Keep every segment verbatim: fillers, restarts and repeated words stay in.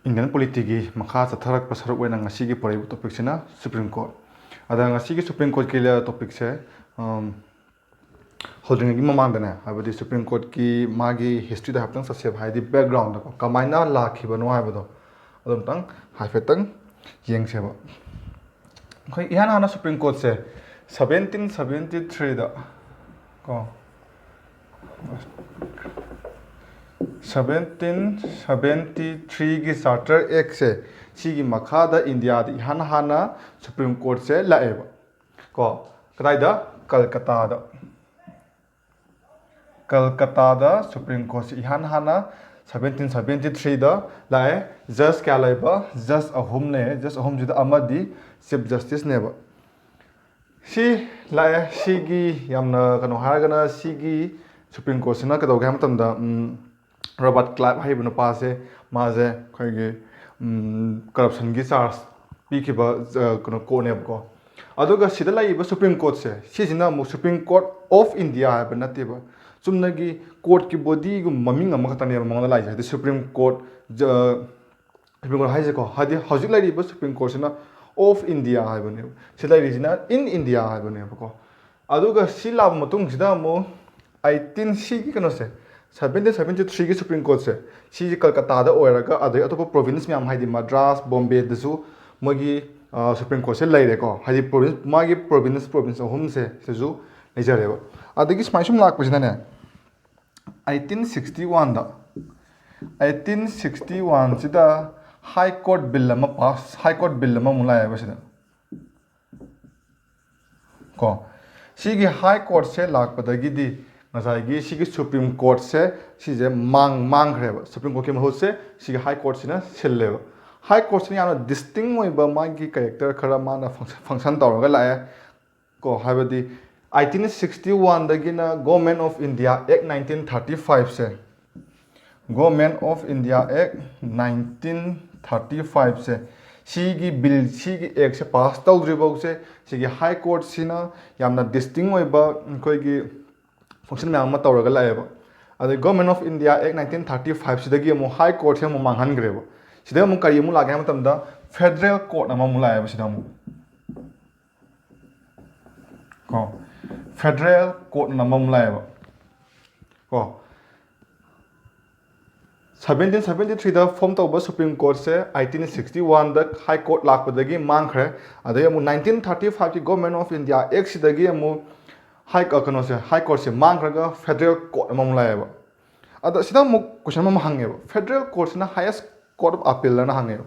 Indian polityꯒꯤ ꯃꯈꯥ ꯆꯠꯊꯔꯛꯄ ꯁꯔꯨꯛ ꯑꯣꯏꯅ ꯉꯁꯤꯒꯤ ꯄꯣꯔꯛꯏꯕ topicꯁꯤꯅ Supreme Court꯫ ꯑꯗ ꯉꯁꯤꯒꯤ Supreme Courtꯀꯤ topicꯁꯦ, ꯎꯝ, ꯍꯧꯗ꯭ꯔꯤꯉꯩꯒꯤ ꯃꯃꯥꯡꯗꯅꯦ, ꯍꯥꯏꯕꯗꯤ Supreme Courtꯀꯤ ꯃꯥꯒꯤ historyꯗ ꯍꯥꯏꯐꯦꯠꯇꯪ ꯆꯠꯁꯦꯕ, ꯍꯥꯏꯗꯤ backgroundꯗꯀꯣ, ꯀꯃꯥꯏꯅ ꯂꯥꯛꯈꯤꯕꯅꯣ ꯍꯥꯏꯕꯗꯣ ꯑꯗꯨꯝꯇꯪ ꯍꯥꯏꯐꯦꯠꯇꯪ ꯌꯦꯡꯁꯦꯕ꯫ ꯑꯩꯈꯣꯏ ꯏꯍꯥꯟ ꯍꯥꯟꯅ Supreme Courtꯁꯦ seventeen seventy threeꯗ ꯀꯣ, seventeen seventy threeꯒꯤ Charter Actꯁꯦ, ꯁꯤꯒꯤ ꯃꯈꯥꯗ ꯏꯟꯗꯤꯌꯥꯗ ꯏꯍꯥꯟ ꯍꯥꯟꯅ Supreme Courtꯁꯦ ꯂꯥꯛꯑꯦꯕ ꯀꯣ꯫ ꯀꯗꯥꯏꯗ? ꯀꯜꯀꯇꯥꯗ꯫ ꯀꯜꯀꯇꯥꯗ Supreme Courtꯁꯦ ꯏꯍꯥꯟ ꯍꯥꯟꯅ seventeen seventy threeꯗ ꯂꯥꯛꯑꯦ꯫ Judge ꯀꯌꯥ ꯂꯩꯕ? Judge ꯑꯍꯨꯝ ꯂꯩ꯫ Judge ꯑꯍꯨꯝꯁꯤꯗ ꯑꯃꯗꯤ Chief Justiceꯅꯦꯕ꯫ ꯁꯤ ꯂꯥꯛꯑꯦ꯫ ꯁꯤꯒꯤ ꯌꯥꯝꯅ ꯀꯩꯅꯣ ꯍꯥꯏꯔꯒꯅ, ꯁꯤꯒꯤ Supreme Courtꯁꯤꯅ ꯀꯩꯗꯧꯒꯦ ꯍꯥꯏꯕ ꯃꯇꯝꯗ, ꯎꯝ, Robert Clive ꯍꯥꯏꯔꯤꯕ ꯅꯨꯄꯥꯁꯦ, ꯃꯥꯁꯦ ꯑꯩꯈꯣꯏꯒꯤ, ꯎꯝ, corruptionꯒꯤ charge ꯄꯤꯈꯤꯕ, ꯑ, ꯀꯩꯅꯣ, courtꯅꯦꯕꯀꯣ꯫ ꯑꯗꯨꯒ ꯁꯤꯗ ꯂꯩꯔꯤꯕ Supreme Courtꯁꯦ, ꯁꯤꯁꯤꯅ ꯑꯃꯨꯛ Supreme Court of India ꯍꯥꯏꯕ ꯅꯠꯇꯦꯕ꯫ ꯆꯨꯝꯅꯒꯤ courtꯀꯤ bodyꯒꯨꯝꯕ ꯃꯃꯤꯡ ꯑꯃꯈꯛꯇꯅꯦꯕ ꯃꯉꯣꯟꯗ ꯂꯥꯛꯏꯁꯦ, ꯍꯥꯏꯗꯤ Supreme Court, ꯖ-, Supreme Court ꯍꯥꯏꯁꯦꯀꯣ, ꯍꯥꯏꯗꯤ ꯍꯧꯖꯤꯛ ꯂꯩꯔꯤꯕ Supreme Courtꯁꯤꯅ of India ꯍꯥꯏꯕꯅꯦꯕ, ꯁꯤ ꯂꯩꯔꯤꯁꯤꯅ in India ꯍꯥꯏꯕꯅꯦꯕꯀꯣ꯫ ꯑꯗꯨꯒ ꯁꯤ ꯂꯥꯛꯄ ꯃꯇꯨꯡꯁꯤꯗ ꯑꯃꯨꯛ eighteen, ꯁꯤꯒꯤ ꯀꯩꯅꯣꯁꯦ, seventeen seventy threeꯒꯤ Supreme Courtꯁꯦ, ꯁꯤꯁꯦ ꯀꯜꯀꯇꯥꯗ ꯑꯣꯏꯔꯒ ꯑꯗꯩ ꯑꯇꯣꯞꯄ province ꯃꯌꯥꯝ, ꯍꯥꯏꯗꯤ ꯃꯗ꯭ꯔꯥꯁ, ꯕꯣꯝꯕꯦꯗꯁꯨ ꯃꯣꯏꯒꯤ, ꯑ, Supreme Courtꯁꯦ ꯂꯩꯔꯦꯀꯣ, ꯍꯥꯏꯗꯤ province, ꯃꯥꯒꯤ province, province ꯑꯍꯨꯝꯁꯦ ꯁꯤꯗꯁꯨ ꯂꯩꯖꯔꯦꯕ꯫ ꯑꯗꯒꯤ ꯁꯨꯃꯥꯏꯅ ꯁꯨꯝ ꯂꯥꯛꯄꯁꯤꯅꯅꯦ, eighteen sixty oneꯗ, eighteen sixty oneꯁꯤꯗ High Court Bill ꯑꯃ pass, High Court Bill ꯑꯃꯃꯨꯛ ꯂꯥꯛꯑꯦꯕ ꯁꯤꯗ ꯀꯣ꯫ ꯁꯤꯒꯤ High Courtꯁꯦ ꯂꯥꯛꯄꯗꯒꯤꯗꯤ ꯉꯁꯥꯏꯒꯤ ꯁꯤꯒꯤ Supreme Courtꯁꯦ, ꯁꯤꯁꯦ ꯃꯥꯡ-, ꯃꯥꯡꯈ꯭ꯔꯦꯕ꯫ Supreme Courtꯀꯤ ꯃꯍꯨꯠꯁꯦ ꯁꯤꯒꯤ High Courtꯁꯤꯅ ꯁꯤꯜꯂꯦꯕ꯫ High Courtꯁꯤꯅ ꯌꯥꯝꯅ distinct ꯑꯣꯏꯕ ꯃꯥꯒꯤ character ꯈꯔ ꯃꯥꯅ function, function ꯇꯧꯔꯒ ꯂꯥꯛꯑꯦ ꯀꯣ꯫ ꯍꯥꯏꯕꯗꯤ eighteen sixty oneꯗꯒꯤꯅ Government of India Act nineteen thirty fiveꯁꯦ, Government of India Act nineteen thirty fiveꯁꯦ, ꯁꯤꯒꯤ bill, ꯁꯤꯒꯤ actꯁꯦ pass ꯇꯧꯗ꯭ꯔꯤꯐꯥꯎꯁꯦ, ꯁꯤꯒꯤ High Courtꯁꯤꯅ ꯌꯥꯝꯅ distinct ꯑꯣꯏꯕ ꯑꯩꯈꯣꯏꯒꯤ function ꯃꯌꯥꯝ ꯑꯃ ꯇꯧꯔꯒ ꯂꯥꯛꯑꯦꯕ꯫ ꯑꯗꯩ Government of India Act nineteen thirty fiveꯁꯤꯗꯒꯤ ꯑꯃꯨꯛ High Courtꯁꯦ ꯑꯃꯨꯛ ꯃꯥꯡꯍꯟꯈ꯭ꯔꯦꯕ꯫ ꯁꯤꯗ ꯑꯃꯨꯛ ꯀꯔꯤ ꯑꯃꯨꯛ ꯂꯥꯛꯀꯦ ꯍꯥꯏꯕ ꯃꯇꯝꯗ, ꯐꯦꯗꯔꯦꯜ ꯀꯣꯗ ꯑꯃꯃꯨꯛ ꯂꯥꯛꯑꯦꯕ ꯁꯤꯗ ꯑꯃꯨꯛ꯫ ꯀꯣ, ꯐꯦꯗꯔꯦꯜ ꯀꯣꯗ ꯑꯃꯃꯨꯛ ꯂꯥꯛꯑꯦꯕ꯫ ꯀꯣ, ꯁꯕꯦꯟꯇꯤꯟ ꯁꯕꯦꯟꯇꯤ ꯊ꯭ꯔꯤꯗ ꯐꯣꯝ ꯇꯧꯕ ꯁꯨꯄ꯭ꯔꯤꯝ ꯀꯣꯔꯠꯁꯦ ꯑꯩꯇꯤꯟ ꯁꯤꯛꯁꯇꯤ ꯋꯥꯟꯗ ꯍꯥꯏ ꯀꯣꯔꯠ ꯂꯥꯛꯄꯗꯒꯤ ꯃꯥꯡꯈ꯭ꯔꯦ꯫ ꯑꯗꯩ ꯑꯃꯨꯛ ꯅꯥꯏꯟꯇꯤꯟ ꯊꯥꯔꯇꯤ ꯐꯥꯏꯚꯀꯤ Government of India Act ꯁꯤꯗꯒꯤ ꯑꯃꯨꯛ ꯍꯥꯏ, ꯀꯩꯅꯣꯁꯦ, ꯍꯥꯏ ꯀꯣꯔꯠꯁꯦ ꯃꯥꯡꯈ꯭ꯔꯒ ꯐꯦꯗꯔꯦꯜ ꯀꯣꯔꯠ ꯑꯃꯃꯨꯛ ꯂꯥꯛꯑꯦꯕ꯫ ꯑꯗ ꯁꯤꯗ ꯑꯃꯨꯛ ꯀꯣꯏꯁꯟ ꯑꯃ ꯍꯪꯉꯦꯕ, federal ꯀꯣꯔꯠꯁꯤꯅ highest court of appeal ꯑꯅ ꯍꯪꯉꯦꯕ꯫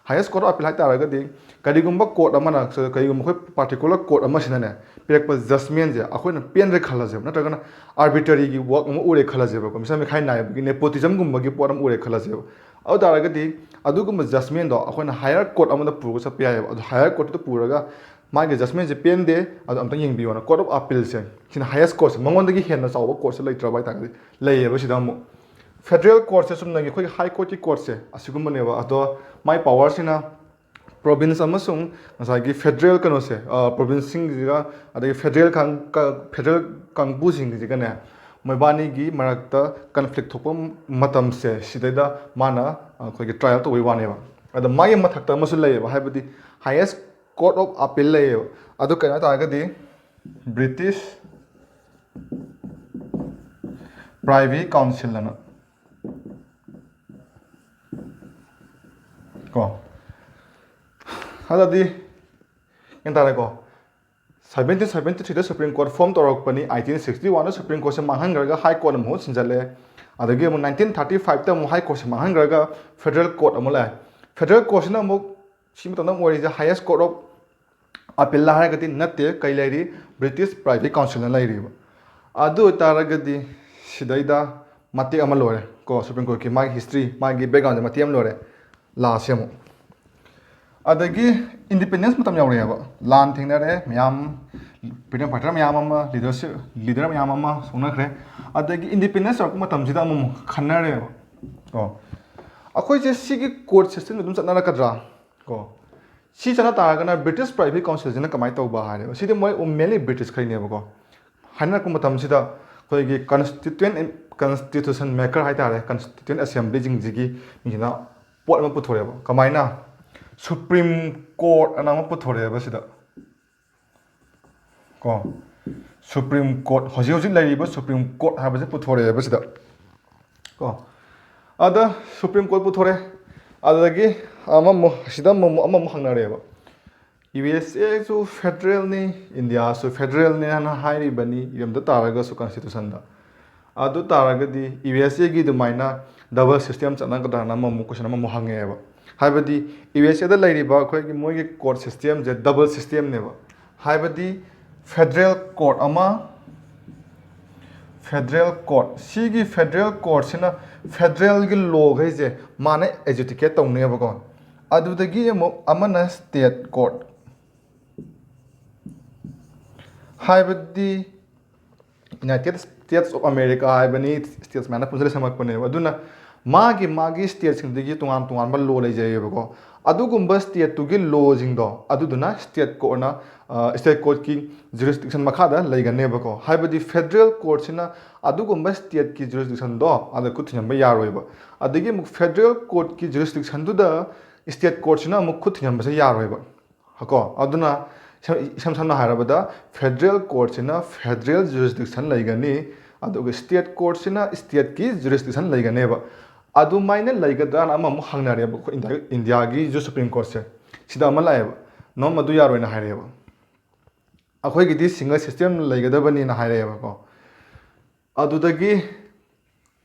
Highest court of appeal ꯍꯥꯏ ꯇꯥꯔꯒꯗꯤ, ꯀꯔꯤꯒꯨꯝꯕ ꯀꯣꯔꯠ ꯑꯃꯅ, ꯀꯔꯤꯒꯨꯝꯕ ꯑꯩꯈꯣꯏ ꯄꯥꯔꯇꯤꯀꯨꯂꯔ ꯀꯣꯔꯠ ꯑꯃꯁꯤꯅꯅꯦ ꯄꯤꯔꯛꯄ ꯖꯁꯃꯦꯟꯁꯦ ꯑꯩꯈꯣꯏꯅ ꯄꯦꯟꯗ꯭ꯔꯦ ꯈꯜꯂꯁꯦꯕ, ꯅꯠꯇ꯭ꯔꯒꯅ ꯑꯥꯔꯕꯤꯇ꯭ꯔꯔꯤꯒꯤ ꯋꯥꯛ ꯑꯃ ꯎꯔꯦ ꯈꯜꯂꯁꯦꯕꯀꯣ, ꯃꯤꯁꯥ ꯃꯤꯈꯥꯏ ꯅꯥꯏꯕꯒꯤ ꯅꯦꯄꯣꯇꯤꯖꯝꯒꯨꯝꯕꯒꯤ ꯄꯣꯠ ꯑꯃ ꯎꯔꯦ ꯈꯜꯂꯁꯦꯕ꯫ ꯑꯗꯨ ꯇꯥꯔꯒꯗꯤ ꯑꯗꯨꯒꯨꯝꯕ ꯖꯁꯃꯦꯟꯗꯣ ꯑꯩꯈꯣꯏꯅ ꯍꯥꯌꯔ ꯀꯣꯔꯠ ꯑꯃꯗ ꯄꯨꯔꯒ ꯆꯠꯄ ꯌꯥꯏꯑꯕ꯫ ꯑꯗꯣ ꯍꯥꯌꯔ ꯀꯣꯔꯠꯇꯨꯗ ꯄꯨꯔꯒ ꯃꯥꯒꯤ ꯖꯁꯃꯦꯟꯁꯦ ꯄꯦꯟꯗꯦ, ꯑꯗꯣ ꯑꯝꯇꯪ ꯌꯦꯡꯕꯤꯌꯣꯅ, ꯀꯣꯔꯠ ꯑꯣꯐ ꯑꯄꯤꯜꯁꯦ, ꯁꯤꯅ ꯍꯥꯏꯌꯦꯁ ꯀꯣꯔꯠꯁꯦ, ꯃꯉꯣꯟꯗꯒꯤ ꯍꯦꯟꯅ ꯆꯥꯎꯕ ꯀꯣꯔꯠꯁꯦ ꯂꯩꯇ꯭ꯔꯕ ꯍꯥꯏꯇꯥꯔꯒꯗꯤ ꯂꯩꯌꯦꯕ꯫ ꯁꯤꯗ ꯑꯃꯨꯛ ꯐꯦꯗꯔꯦꯜ ꯀꯣꯔꯠꯁꯦ ꯆꯨꯝꯅꯒꯤ ꯑꯩꯈꯣꯏꯒꯤ ꯍꯥꯏ ꯀꯣꯔꯠꯀꯤ ꯀꯣꯔꯠꯁꯦ ꯑꯁꯤꯒꯨꯝꯕꯅꯦꯕ꯫ ꯑꯗꯣ ꯃꯥꯏ ꯄꯋꯥꯔꯁꯤꯅ ꯄ꯭ꯔꯣꯚꯤꯟꯁ ꯑꯃꯁꯨꯡ ꯉꯁꯥꯏꯒꯤ ꯐꯦꯗꯔꯦꯜ ꯀꯩꯅꯣꯁꯦ, ꯄ꯭ꯔꯣꯚꯤꯟꯁꯁꯤꯡꯁꯤꯒ ꯑꯗꯒꯤ ꯐꯦꯗꯔꯦꯜ ꯐꯦꯗꯔꯦꯜ ꯀꯥꯡꯕꯨꯁꯤꯡꯁꯤꯒꯅꯦ, ꯃꯣꯏꯕꯥꯅꯤꯒꯤ ꯃꯔꯛꯇ ꯀꯟꯐ꯭ꯂꯤꯛ ꯊꯣꯛꯄ ꯃꯇꯝꯁꯦ, ꯁꯤꯗꯩꯗ ꯃꯥꯅ ꯑꯩꯈꯣꯏꯒꯤ ꯇ꯭ꯔꯥꯏꯌꯦꯜ ꯇꯧꯕꯩ ꯋꯥꯅꯦꯕ꯫ ꯑꯗꯣ ꯃꯥꯒꯤ ꯃꯊꯛꯇ ꯑꯃꯁꯨ ꯂꯩꯌꯦꯕ, ꯍꯥꯏꯕꯗꯤ ꯍꯥꯏꯌꯦꯁ ꯀꯣꯔꯠ ꯑꯣꯐ ꯑꯄꯤꯜ ꯂꯩꯌꯦꯕ꯫ ꯑꯗꯨ ꯀꯩꯅꯣ ꯍꯥꯏ ꯇꯥꯔꯒꯗꯤ ꯕ꯭ꯔꯤꯇꯤꯁ ꯄ꯭ꯔꯥꯏꯚꯤ ꯀꯥꯎꯟꯁꯤꯜ ꯑꯅ, ꯀꯣ, ꯑꯗꯨꯗꯤ ꯒ꯭ꯌꯥꯟ ꯇꯥꯔꯦꯀꯣ꯫ ꯁꯕꯦꯟꯇꯤꯟ ꯁꯕꯦꯟꯇꯤ ꯊ꯭ꯔꯤꯗ ꯁꯨꯄ꯭ꯔꯤꯝ ꯀꯣꯔꯠ ꯐꯣꯝ ꯇꯧꯔꯛꯄꯅꯤ, ꯑꯩꯇꯤꯟ ꯁꯤꯛꯁꯇꯤ ꯋꯥꯟꯗ ꯁꯨꯄ꯭ꯔꯤꯝ ꯀꯣꯔꯠꯁꯦ ꯃꯥꯡꯍꯟꯈ꯭ꯔꯒ ꯍꯥꯏ ꯀꯣꯔꯠꯅ ꯃꯍꯨꯠ ꯁꯤꯟꯖꯜꯂꯦ꯫ ꯑꯗꯒꯤ ꯑꯃꯨꯛ ꯅꯥꯏꯟꯇꯤꯟ ꯊꯥꯔꯇꯤ ꯐꯥꯏꯚꯇ ꯑꯃꯨꯛ ꯍꯥꯏ ꯀꯣꯔꯠꯁꯦ ꯃꯥꯡꯍꯟꯈ꯭ꯔꯒ ꯐꯦꯗꯔꯦꯜ ꯀꯣꯔꯠ ꯑꯃꯨꯛ ꯂꯥꯛꯑꯦ꯫ ꯐꯦꯗꯔꯦꯜ ꯀꯣꯔꯠꯁꯤꯅ ꯑꯃꯨꯛ ꯁꯤ ꯃꯇꯝꯗ ꯑꯃꯨꯛ ꯑꯣꯏꯔꯤꯁꯦ ꯍꯥꯏꯌꯦꯁ ꯀꯣꯔꯠ ꯑꯣꯐ ꯑꯄꯤꯜꯂ ꯍꯥꯏꯔꯒꯗꯤ ꯅꯠꯇꯦ, ꯀꯩ ꯂꯩꯔꯤ? ꯕ꯭ꯔꯤꯇꯤꯁ ꯄ꯭ꯔꯥꯏꯚꯤ ꯀꯥꯎꯟꯁꯤꯜꯅ ꯂꯩꯔꯤꯕ꯫ ꯑꯗꯨ ꯑꯣꯏꯇꯥꯔꯒꯗꯤ ꯁꯤꯗꯩꯗ ꯃꯇꯦꯛ ꯑꯃ ꯂꯣꯏꯔꯦ ꯀꯣ, ꯁꯨꯄ꯭ꯔꯤꯝ ꯀꯣꯔꯠꯀꯤ ꯃꯥꯒꯤ ꯍꯤꯁꯇ꯭ꯔꯤ, ꯃꯥꯒꯤ ꯕꯦꯛꯒ꯭ꯔꯥꯎꯟꯁꯦ ꯃꯇꯦꯛ ꯑꯃ ꯂꯣꯏꯔꯦ꯫ ꯂꯥꯁꯁꯦ ꯑꯃꯨꯛ, ꯑꯗꯒꯤ ꯏꯟꯗꯤꯄꯦꯟꯗꯦꯟꯁ ꯃꯇꯝ ꯌꯧꯔꯛꯑꯦꯕ꯫ ꯂꯥꯟ ꯊꯦꯡꯅꯔꯦ ꯃꯌꯥꯝ, ꯐ꯭ꯔꯤꯗꯝ ꯐꯥꯏꯇꯔ ꯃꯌꯥꯝ ꯑꯃ, ꯂꯤꯗꯔꯁꯤꯞ, ꯂꯤꯗꯔ ꯃꯌꯥꯝ ꯑꯃ ꯁꯣꯛꯅꯈ꯭ꯔꯦ꯫ ꯑꯗꯒꯤ ꯏꯟꯗꯤꯄꯦꯟꯗꯦꯟꯁ ꯌꯧꯔꯛꯄ ꯃꯇꯝꯁꯤꯗ ꯑꯃꯨꯛ ꯈꯟꯅꯔꯦꯕ ꯀꯣ, ꯑꯩꯈꯣꯏꯁꯦ ꯁꯤꯒꯤ ꯀꯣꯔꯠ ꯁꯤꯁꯇꯦꯝꯗ ꯑꯗꯨꯝ ꯆꯠꯅꯔꯛꯀꯗ꯭ꯔꯥ ꯀꯣ? ꯁꯤ ꯆꯠꯅ ꯇꯥꯔꯒꯅ ꯕ꯭ꯔꯤꯇꯤꯁ ꯄ꯭ꯔꯥꯏꯚꯤ ꯀꯥꯎꯟꯁꯤꯜꯁꯤꯅ ꯀꯃꯥꯏꯅ ꯇꯧꯕ ꯍꯥꯏꯔꯦꯕ, ꯁꯤꯗꯤ ꯃꯣꯏ ꯃꯦꯟꯂꯤ ꯕ꯭ꯔꯤꯇꯤꯁꯈꯩꯅꯦꯕꯀꯣ꯫ ꯍꯥꯏꯅꯔꯛꯄ ꯃꯇꯝꯁꯤꯗ ꯑꯩꯈꯣꯏꯒꯤ ꯀꯟꯁꯇꯤꯇ꯭ꯌꯨꯌꯦꯟ, ꯀꯟꯁꯇꯤꯇ꯭ꯌꯨꯁꯟ ꯃꯦꯀꯔ ꯍꯥꯏꯇꯥꯔꯦ, ꯀꯟꯁꯇꯤꯇ꯭ꯌꯨꯌꯦꯟ ꯑꯦꯁꯦꯝꯕ꯭ꯂꯤꯁꯤꯡꯁꯤꯒꯤ ꯃꯤꯁꯤꯅ ꯄꯣꯠ ꯑꯃ ꯄꯨꯊꯣꯔꯛꯑꯦꯕ꯫ ꯀꯃꯥꯏꯅ? Supreme Court ꯑꯅ ꯑꯃ ꯄꯨꯊꯣꯔꯛꯑꯦꯕ ꯁꯤꯗ꯫ ꯀꯣ, Supreme Court, ꯍꯧꯖꯤꯛ ꯍꯧꯖꯤꯛ ꯂꯩꯔꯤꯕ Supreme Court ꯍꯥꯏꯕꯁꯦ ꯄꯨꯊꯣꯔꯛꯑꯦꯕ ꯁꯤꯗ꯫ ꯀꯣ, ꯑꯗ Supreme Court ꯄꯨꯊꯣꯔꯛꯑꯦ꯫ ꯑꯗꯨꯗꯒꯤ ꯑꯃꯃꯨꯛ, ꯁꯤꯗ ꯑꯃꯃꯨꯛ, ꯑꯃꯃꯨꯛ ꯍꯪꯅꯔꯦꯕ꯫ ꯌꯨ ꯑꯦꯁ ꯑꯦꯁꯨ ꯐꯦꯗꯔꯦꯜꯅꯤ, ꯏꯟꯗꯤꯌꯥꯁꯨ ꯐꯦꯗꯔꯦꯜꯅꯤ ꯍꯥꯏꯅ ꯍꯥꯏꯔꯤꯕꯅꯤ, ꯏꯔꯝꯗ ꯇꯥꯔꯒꯁꯨ constitutionꯗ꯫ ꯑꯗꯨ ꯇꯥꯔꯒꯗꯤ ꯌꯨ ꯑꯦꯁ ꯑꯦꯒꯤ ꯑꯗꯨꯃꯥꯏꯅ double system ꯆꯠꯅꯒꯗ꯭ꯔꯥꯅ ꯑꯃꯃꯨꯛ question ꯑꯃꯃꯨꯛ ꯍꯪꯉꯛꯑꯦꯕ꯫ ꯍꯥꯏꯕꯗꯤ ꯌꯨ ꯑꯦꯁ ꯑꯦꯗ ꯂꯩꯔꯤꯕ ꯑꯩꯈꯣꯏꯒꯤ ꯃꯣꯏꯒꯤ court systemꯁꯦ double systemꯅꯦꯕ꯫ ꯍꯥꯏꯕꯗꯤ federal court ꯑꯃ, federal court, ꯁꯤꯒꯤ federal courtꯁꯤꯅ federalꯒꯤ lawꯈꯩꯁꯦ ꯃꯥꯅ adjudicate ꯇꯧꯅꯦꯕꯀꯣ꯫ ꯑꯗꯨꯗꯒꯤ ꯑꯃꯨꯛ ꯑꯃꯅ state court꯫ ꯍꯥꯏꯕꯗꯤ United States of America ꯍꯥꯏꯕꯅꯤ, states ꯃꯌꯥꯝꯅ ꯄꯨꯟꯁꯤꯜꯂ ꯁꯦꯝꯃꯛꯄꯅꯦꯕ꯫ ꯑꯗꯨꯅ ꯃꯥꯒꯤ ꯃꯥꯒꯤ stateꯁꯤꯡꯗꯒꯤ ꯇꯣꯉꯥꯟ ꯇꯣꯉꯥꯟꯕ law ꯂꯩꯖꯩꯌꯦꯕꯀꯣ꯫ ꯑꯗꯨꯒꯨꯝꯕ stateꯇꯨꯒꯤ lawꯁꯤꯡꯗꯣ ꯑꯗꯨꯗꯨꯅ state courtꯅ, ꯑ, state courtꯀꯤ jurisdiction ꯃꯈꯥꯗ ꯂꯩꯒꯅꯦꯕꯀꯣ꯫ ꯍꯥꯏꯕꯗꯤ federal courtꯁꯤꯅ ꯑꯗꯨꯒꯨꯝꯕ stateꯀꯤ jurisdictionꯗꯣ ꯑꯗ ꯈꯨꯠ ꯊꯤꯟꯖꯤꯟꯕ ꯌꯥꯔꯣꯏꯕ꯫ ꯑꯗꯒꯤ ꯑꯃꯨꯛ federal courtꯀꯤ jurisdictionꯗꯨꯗ state courtꯁꯤꯅ ꯑꯃꯨꯛ ꯈꯨꯠ ꯊꯤꯟꯖꯤꯟꯕꯁꯦ ꯌꯥꯔꯣꯏꯕ꯫ ꯀꯣ, ꯑꯗꯨꯅ ꯏꯁꯝ, ꯏꯁꯝ ꯁꯝꯅ ꯍꯥꯏꯔꯕꯗ federal courtꯁꯤꯅ federal jurisdiction ꯂꯩꯒꯅꯤ, ꯑꯗꯨꯒ state courtꯁꯤꯅ stateꯀꯤ jurisdiction ꯂꯩꯒꯅꯦꯕ꯫ ꯑꯗꯨꯃꯥꯏꯅ ꯂꯩꯒꯗ꯭ꯔꯥꯅ ꯑꯃꯃꯨꯛ ꯍꯪꯅꯔꯦꯕ ꯑꯩꯈꯣꯏ ꯏꯟꯗꯤꯌꯥ, ꯏꯟꯗꯤꯌꯥꯒꯤ ꯖꯨ Supreme Courtꯁꯦ꯫ ꯁꯤꯗ ꯑꯃ ꯂꯥꯛꯑꯦꯕ, "No, ꯃꯗꯨ ꯌꯥꯔꯣꯏꯅ" ꯍꯥꯏꯔꯛꯑꯦꯕ꯫ "ꯑꯩꯈꯣꯏꯒꯤꯗꯤ single system ꯂꯩꯒꯗꯕꯅꯤꯅ" ꯍꯥꯏꯔꯛꯑꯦꯕꯀꯣ꯫ ꯑꯗꯨꯗꯒꯤ,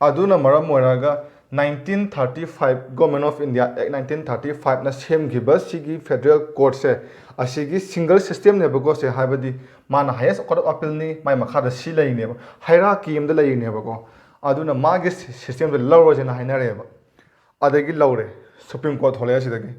ꯑꯗꯨꯅ ꯃꯔꯝ ꯑꯣꯏꯔꯒ nineteen thirty five, Government of India Act nineteen thirty fiveꯅ ꯁꯦꯝꯈꯤꯕ ꯁꯤꯒꯤ federal courtꯁꯦ, ꯑꯁꯤꯒꯤ single systemꯅꯦꯕꯀꯣ꯫ ꯁꯦ ꯍꯥꯏꯕꯗꯤ ꯃꯥꯅ highest court of appealꯅꯤ, ꯃꯥꯏ ꯃꯈꯥꯗ ꯁꯤ ꯂꯩꯔꯤꯅꯦꯕ, hierarchy ꯑꯃꯗ ꯂꯩꯔꯤꯅꯦꯕꯀꯣ꯫ ꯑꯗꯨꯅ ꯃꯥꯒꯤ systemꯁꯦ ꯂꯧꯔꯁꯦꯅ ꯍꯥꯏꯅꯔꯦꯕ꯫ ꯑꯗꯒꯤ ꯂꯧꯔꯦ, Supreme Court ꯊꯣꯛꯂꯛꯑꯦ ꯁꯤꯗꯒꯤ꯫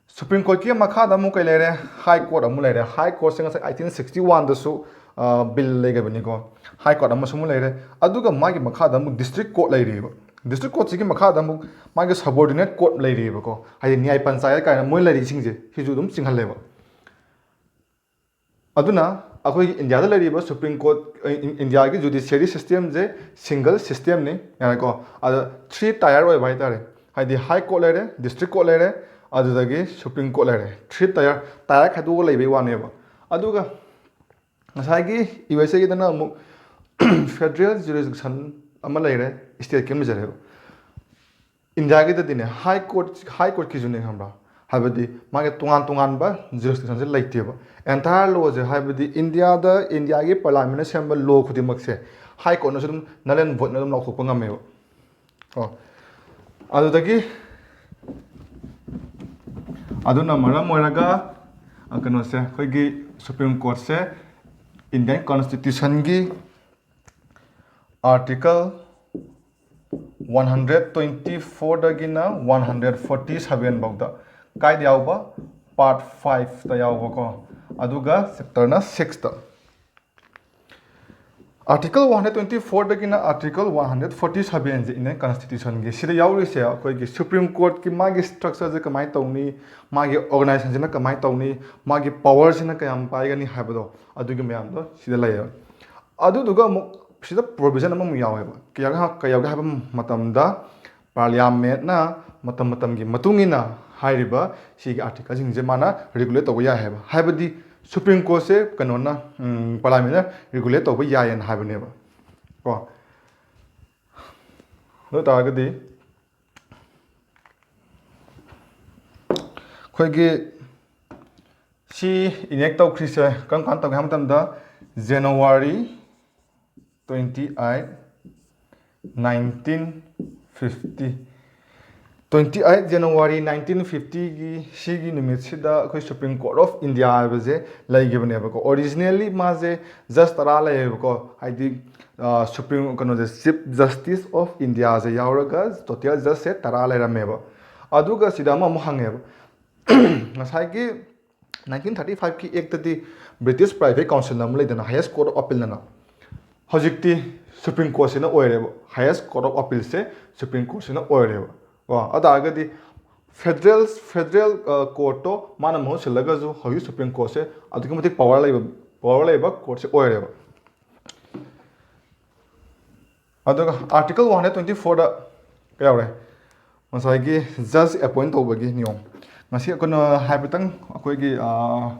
Supreme Courtꯀꯤ ꯃꯈꯥꯗ ꯑꯃꯨꯛ ꯀꯩ ꯂꯩꯔꯦ? High Court ꯑꯃꯨꯛ ꯂꯩꯔꯦ꯫ High Courtꯁꯦ ꯉꯁꯥꯏ eighteen sixty oneꯗꯁꯨ, ꯑ, bill ꯂꯩꯈꯤꯕꯅꯤꯀꯣ꯫ High Court ꯑꯃꯁꯨ ꯑꯃꯨꯛ ꯂꯩꯔꯦ꯫ ꯑꯗꯨꯒ ꯃꯥꯒꯤ ꯃꯈꯥꯗ ꯑꯃꯨꯛ District Court ꯂꯩꯔꯤꯕ꯫ District Courtꯁꯤꯒꯤ ꯃꯈꯥꯗ ꯑꯃꯨꯛ ꯃꯥꯒꯤ subordinate court ꯂꯩꯔꯤꯕꯀꯣ꯫ ꯍꯥꯏꯗꯤ ꯅ꯭ꯌꯥꯏ ꯄꯟꯆꯥꯌꯠ ꯀꯥꯏꯅ ꯃꯣꯏ ꯂꯩꯔꯤꯁꯤꯡꯁꯦ, ꯁꯤꯁꯨ ꯑꯗꯨꯝ ꯆꯤꯡꯍꯜꯂꯦꯕ꯫ ꯑꯗꯨꯅ ꯑꯩꯈꯣꯏꯒꯤ ꯏꯟꯗꯤꯌꯥꯗ ꯂꯩꯔꯤꯕ Supreme Court, ꯏꯟ-, ꯏꯟꯗꯤꯌꯥꯒꯤ judiciary systemꯁꯦ single systemꯅꯤ, ꯌꯥꯔꯦꯀꯣ? ꯑꯗ three tier ꯑꯣꯏꯕ ꯍꯥꯏꯇꯥꯔꯦ꯫ ꯍꯥꯏꯗꯤ high court ꯂꯩꯔꯦ, district court ꯂꯩꯔꯦ, ꯑꯗꯨꯗꯒꯤ supreme court ꯂꯩꯔꯦ꯫ Three tier, tier ꯈꯥꯏꯗꯣꯛꯑꯒ ꯂꯩꯕꯩ ꯋꯥꯅꯦꯕ꯫ ꯑꯗꯨꯒ ꯉꯁꯥꯏꯒꯤ ꯌꯨ ꯑꯦꯁ ꯑꯦꯒꯤꯗꯅ ꯑꯃꯨꯛ federal jurisdiction ꯑꯃ ꯂꯩꯔꯦ, stateꯀꯤ ꯑꯃ ꯂꯩꯖꯔꯦꯕ꯫ ꯏꯟꯗꯤꯌꯥꯒꯤꯗꯗꯤꯅꯦ, high court, high courtꯀꯤꯁꯨꯅꯦ, ꯈꯪꯕ꯭ꯔꯥ? ꯍꯥꯏꯕꯗꯤ ꯃꯥꯒꯤ ꯇꯣꯉꯥꯟ ꯇꯣꯉꯥꯟꯕ jurisdictionꯁꯦ ꯂꯩꯇꯦꯕ꯫ Entire lawꯁꯦ, ꯍꯥꯏꯕꯗꯤ ꯏꯟꯗꯤꯌꯥꯗ, ꯏꯟꯗꯤꯌꯥꯒꯤ parliamentꯅ ꯁꯦꯝꯕ law ꯈꯨꯗꯤꯡꯃꯛꯁꯦ high courtꯅꯁꯨ ꯑꯗꯨꯝ null and voidꯅ ꯑꯗꯨꯝ ꯂꯥꯎꯊꯣꯛꯄ ꯉꯝꯃꯦꯕ꯫ ꯀꯣ꯫ ꯑꯗꯨꯗꯒꯤ, ꯑꯗꯨꯅ ꯃꯔꯝ ꯑꯣꯏꯔꯒ, ꯑ, ꯀꯩꯅꯣꯁꯦ, ꯑꯩꯈꯣꯏꯒꯤ supreme courtꯁꯦ Indian constitutionꯒꯤ article one hundred twenty fourꯗꯒꯤꯅ one hundred forty seven ꯐꯥꯎꯗ ꯀꯥꯏꯗ ꯌꯥꯎꯕ? Part fiveꯇ ꯌꯥꯎꯕꯀꯣ, ꯑꯗꯨꯒ chapterꯅ sixꯇ꯫ Article one hundred twenty fourꯗꯒꯤꯅ article one hundred forty sevenꯁꯦ Indian constitutionꯒꯤ, ꯁꯤꯗ ꯌꯥꯎꯔꯤꯁꯦ ꯑꯩꯈꯣꯏꯒꯤ supreme courtꯀꯤ ꯃꯥꯒꯤ structureꯁꯦ ꯀꯃꯥꯏꯅ ꯇꯧꯅꯤ, ꯃꯥꯒꯤ organizationꯁꯤꯅ ꯀꯃꯥꯏꯅ ꯇꯧꯅꯤ, ꯃꯥꯒꯤ powerꯁꯤꯅ ꯀꯌꯥꯝ ꯄꯥꯏꯒꯅꯤ ꯍꯥꯏꯕꯗꯣ, ꯑꯗꯨꯒꯤ ꯃꯌꯥꯝꯗꯣ ꯁꯤꯗ ꯂꯩꯌꯦꯕ꯫ ꯑꯗꯨꯗꯨꯒ ꯑꯃꯨꯛ ꯁꯤꯗ provision ꯑꯃꯃꯨꯛ ꯌꯥꯎꯋꯦꯕ꯫ ꯀꯩ ꯌꯥꯎꯒꯦ ꯍꯥꯏ-, ꯀꯩ ꯌꯥꯎꯒꯦ ꯍꯥꯏꯕ ꯃꯇꯝꯗ, parliamentꯅ ꯃꯇꯝ ꯃꯇꯝꯒꯤ ꯃꯇꯨꯡ ꯏꯟꯅ ꯍꯥꯏꯔꯤꯕ ꯁꯤꯒꯤ articleꯁꯤꯡꯁꯦ ꯃꯥꯅ regulate ꯇꯧꯕ ꯌꯥꯏ ꯍꯥꯏꯕ꯫ ꯍꯥꯏꯕꯗꯤ supreme courtꯁꯦ ꯀꯩꯅꯣꯅ, ꯎꯝ, parliamentꯅ regulate ꯇꯧꯕ ꯌꯥꯏꯌꯦꯅ ꯍꯥꯏꯕꯅꯦꯕ꯫ ꯀꯣ꯫ ꯑꯗꯨ ꯑꯣꯏ ꯇꯥꯔꯒꯗꯤ ꯑꯩꯈꯣꯏꯒꯤ ꯁꯤ enact ꯇꯧꯈ꯭ꯔꯤꯁꯦ ꯀꯔꯝ ꯀꯥꯟꯗ ꯇꯧꯒꯦ ꯍꯥꯏꯕ ꯃꯇꯝꯗ, January twenty eight, nineteen fifty, twenty eight January nineteen fiftyꯒꯤ ꯁꯤꯒꯤ ꯅꯨꯃꯤꯠꯁꯤꯗ ꯑꯩꯈꯣꯏ Supreme Court of India ꯍꯥꯏꯕꯁꯦ ꯂꯩꯈꯤꯕꯅꯦꯕꯀꯣ꯫ Originally ꯃꯥꯁꯦ judge ꯇꯔꯥ ꯂꯩꯌꯦꯕꯀꯣ, ꯍꯥꯏꯗꯤ, ꯑ, Supreme, ꯀꯩꯅꯣꯁꯦ, Chief Justice of Indiaꯁꯦ ꯌꯥꯎꯔꯒ total judgeꯁꯦ ꯇꯔꯥ ꯂꯩꯔꯝꯃꯦꯕ꯫ ꯑꯗꯨꯒ ꯁꯤꯗ ꯑꯃ ꯑꯃꯨꯛ ꯍꯪꯉꯦꯕ, ꯉꯁꯥꯏꯒꯤ nineteen thirty fiveꯀꯤ actꯇꯗꯤ British Privy Council ꯑꯃ ꯂꯩꯗꯅ, Highest Court of Appealꯅ꯫ ꯍꯧꯖꯤꯛꯇꯤ Supreme Courtꯁꯤꯅ ꯑꯣꯏꯔꯦꯕ, Highest Court of Appealꯁꯦ Supreme Courtꯁꯤꯅ ꯑꯣꯏꯔꯦꯕ꯫ ꯀꯣ, ꯑꯗꯨ ꯇꯥꯔꯒꯗꯤ federal, federal, ꯑ, courtꯇꯣ ꯃꯥꯅ ꯃꯍꯨꯠ ꯁꯤꯜꯂꯒꯁꯨ ꯍꯧꯖꯤꯛ Supreme Courtꯁꯦ ꯑꯗꯨꯛꯀꯤ ꯃꯇꯤꯛ power ꯂꯩꯕ, power ꯂꯩꯕ courtꯁꯦ ꯑꯣꯏꯔꯦꯕ꯫ ꯑꯗꯨꯒ article one hundred twenty fourꯗ ꯀꯩ ꯌꯥꯎꯔꯦ? ꯉꯁꯥꯏꯒꯤ ꯖꯁ ꯑꯦꯄꯣꯏꯟ ꯇꯧꯕꯒꯤ ꯅꯤꯌꯣꯝ꯫ ꯉꯁꯤ ꯑꯩꯈꯣꯏꯅ ꯍꯥꯏꯐꯦꯠꯇꯪ ꯑꯩꯈꯣꯏꯒꯤ, ꯑ,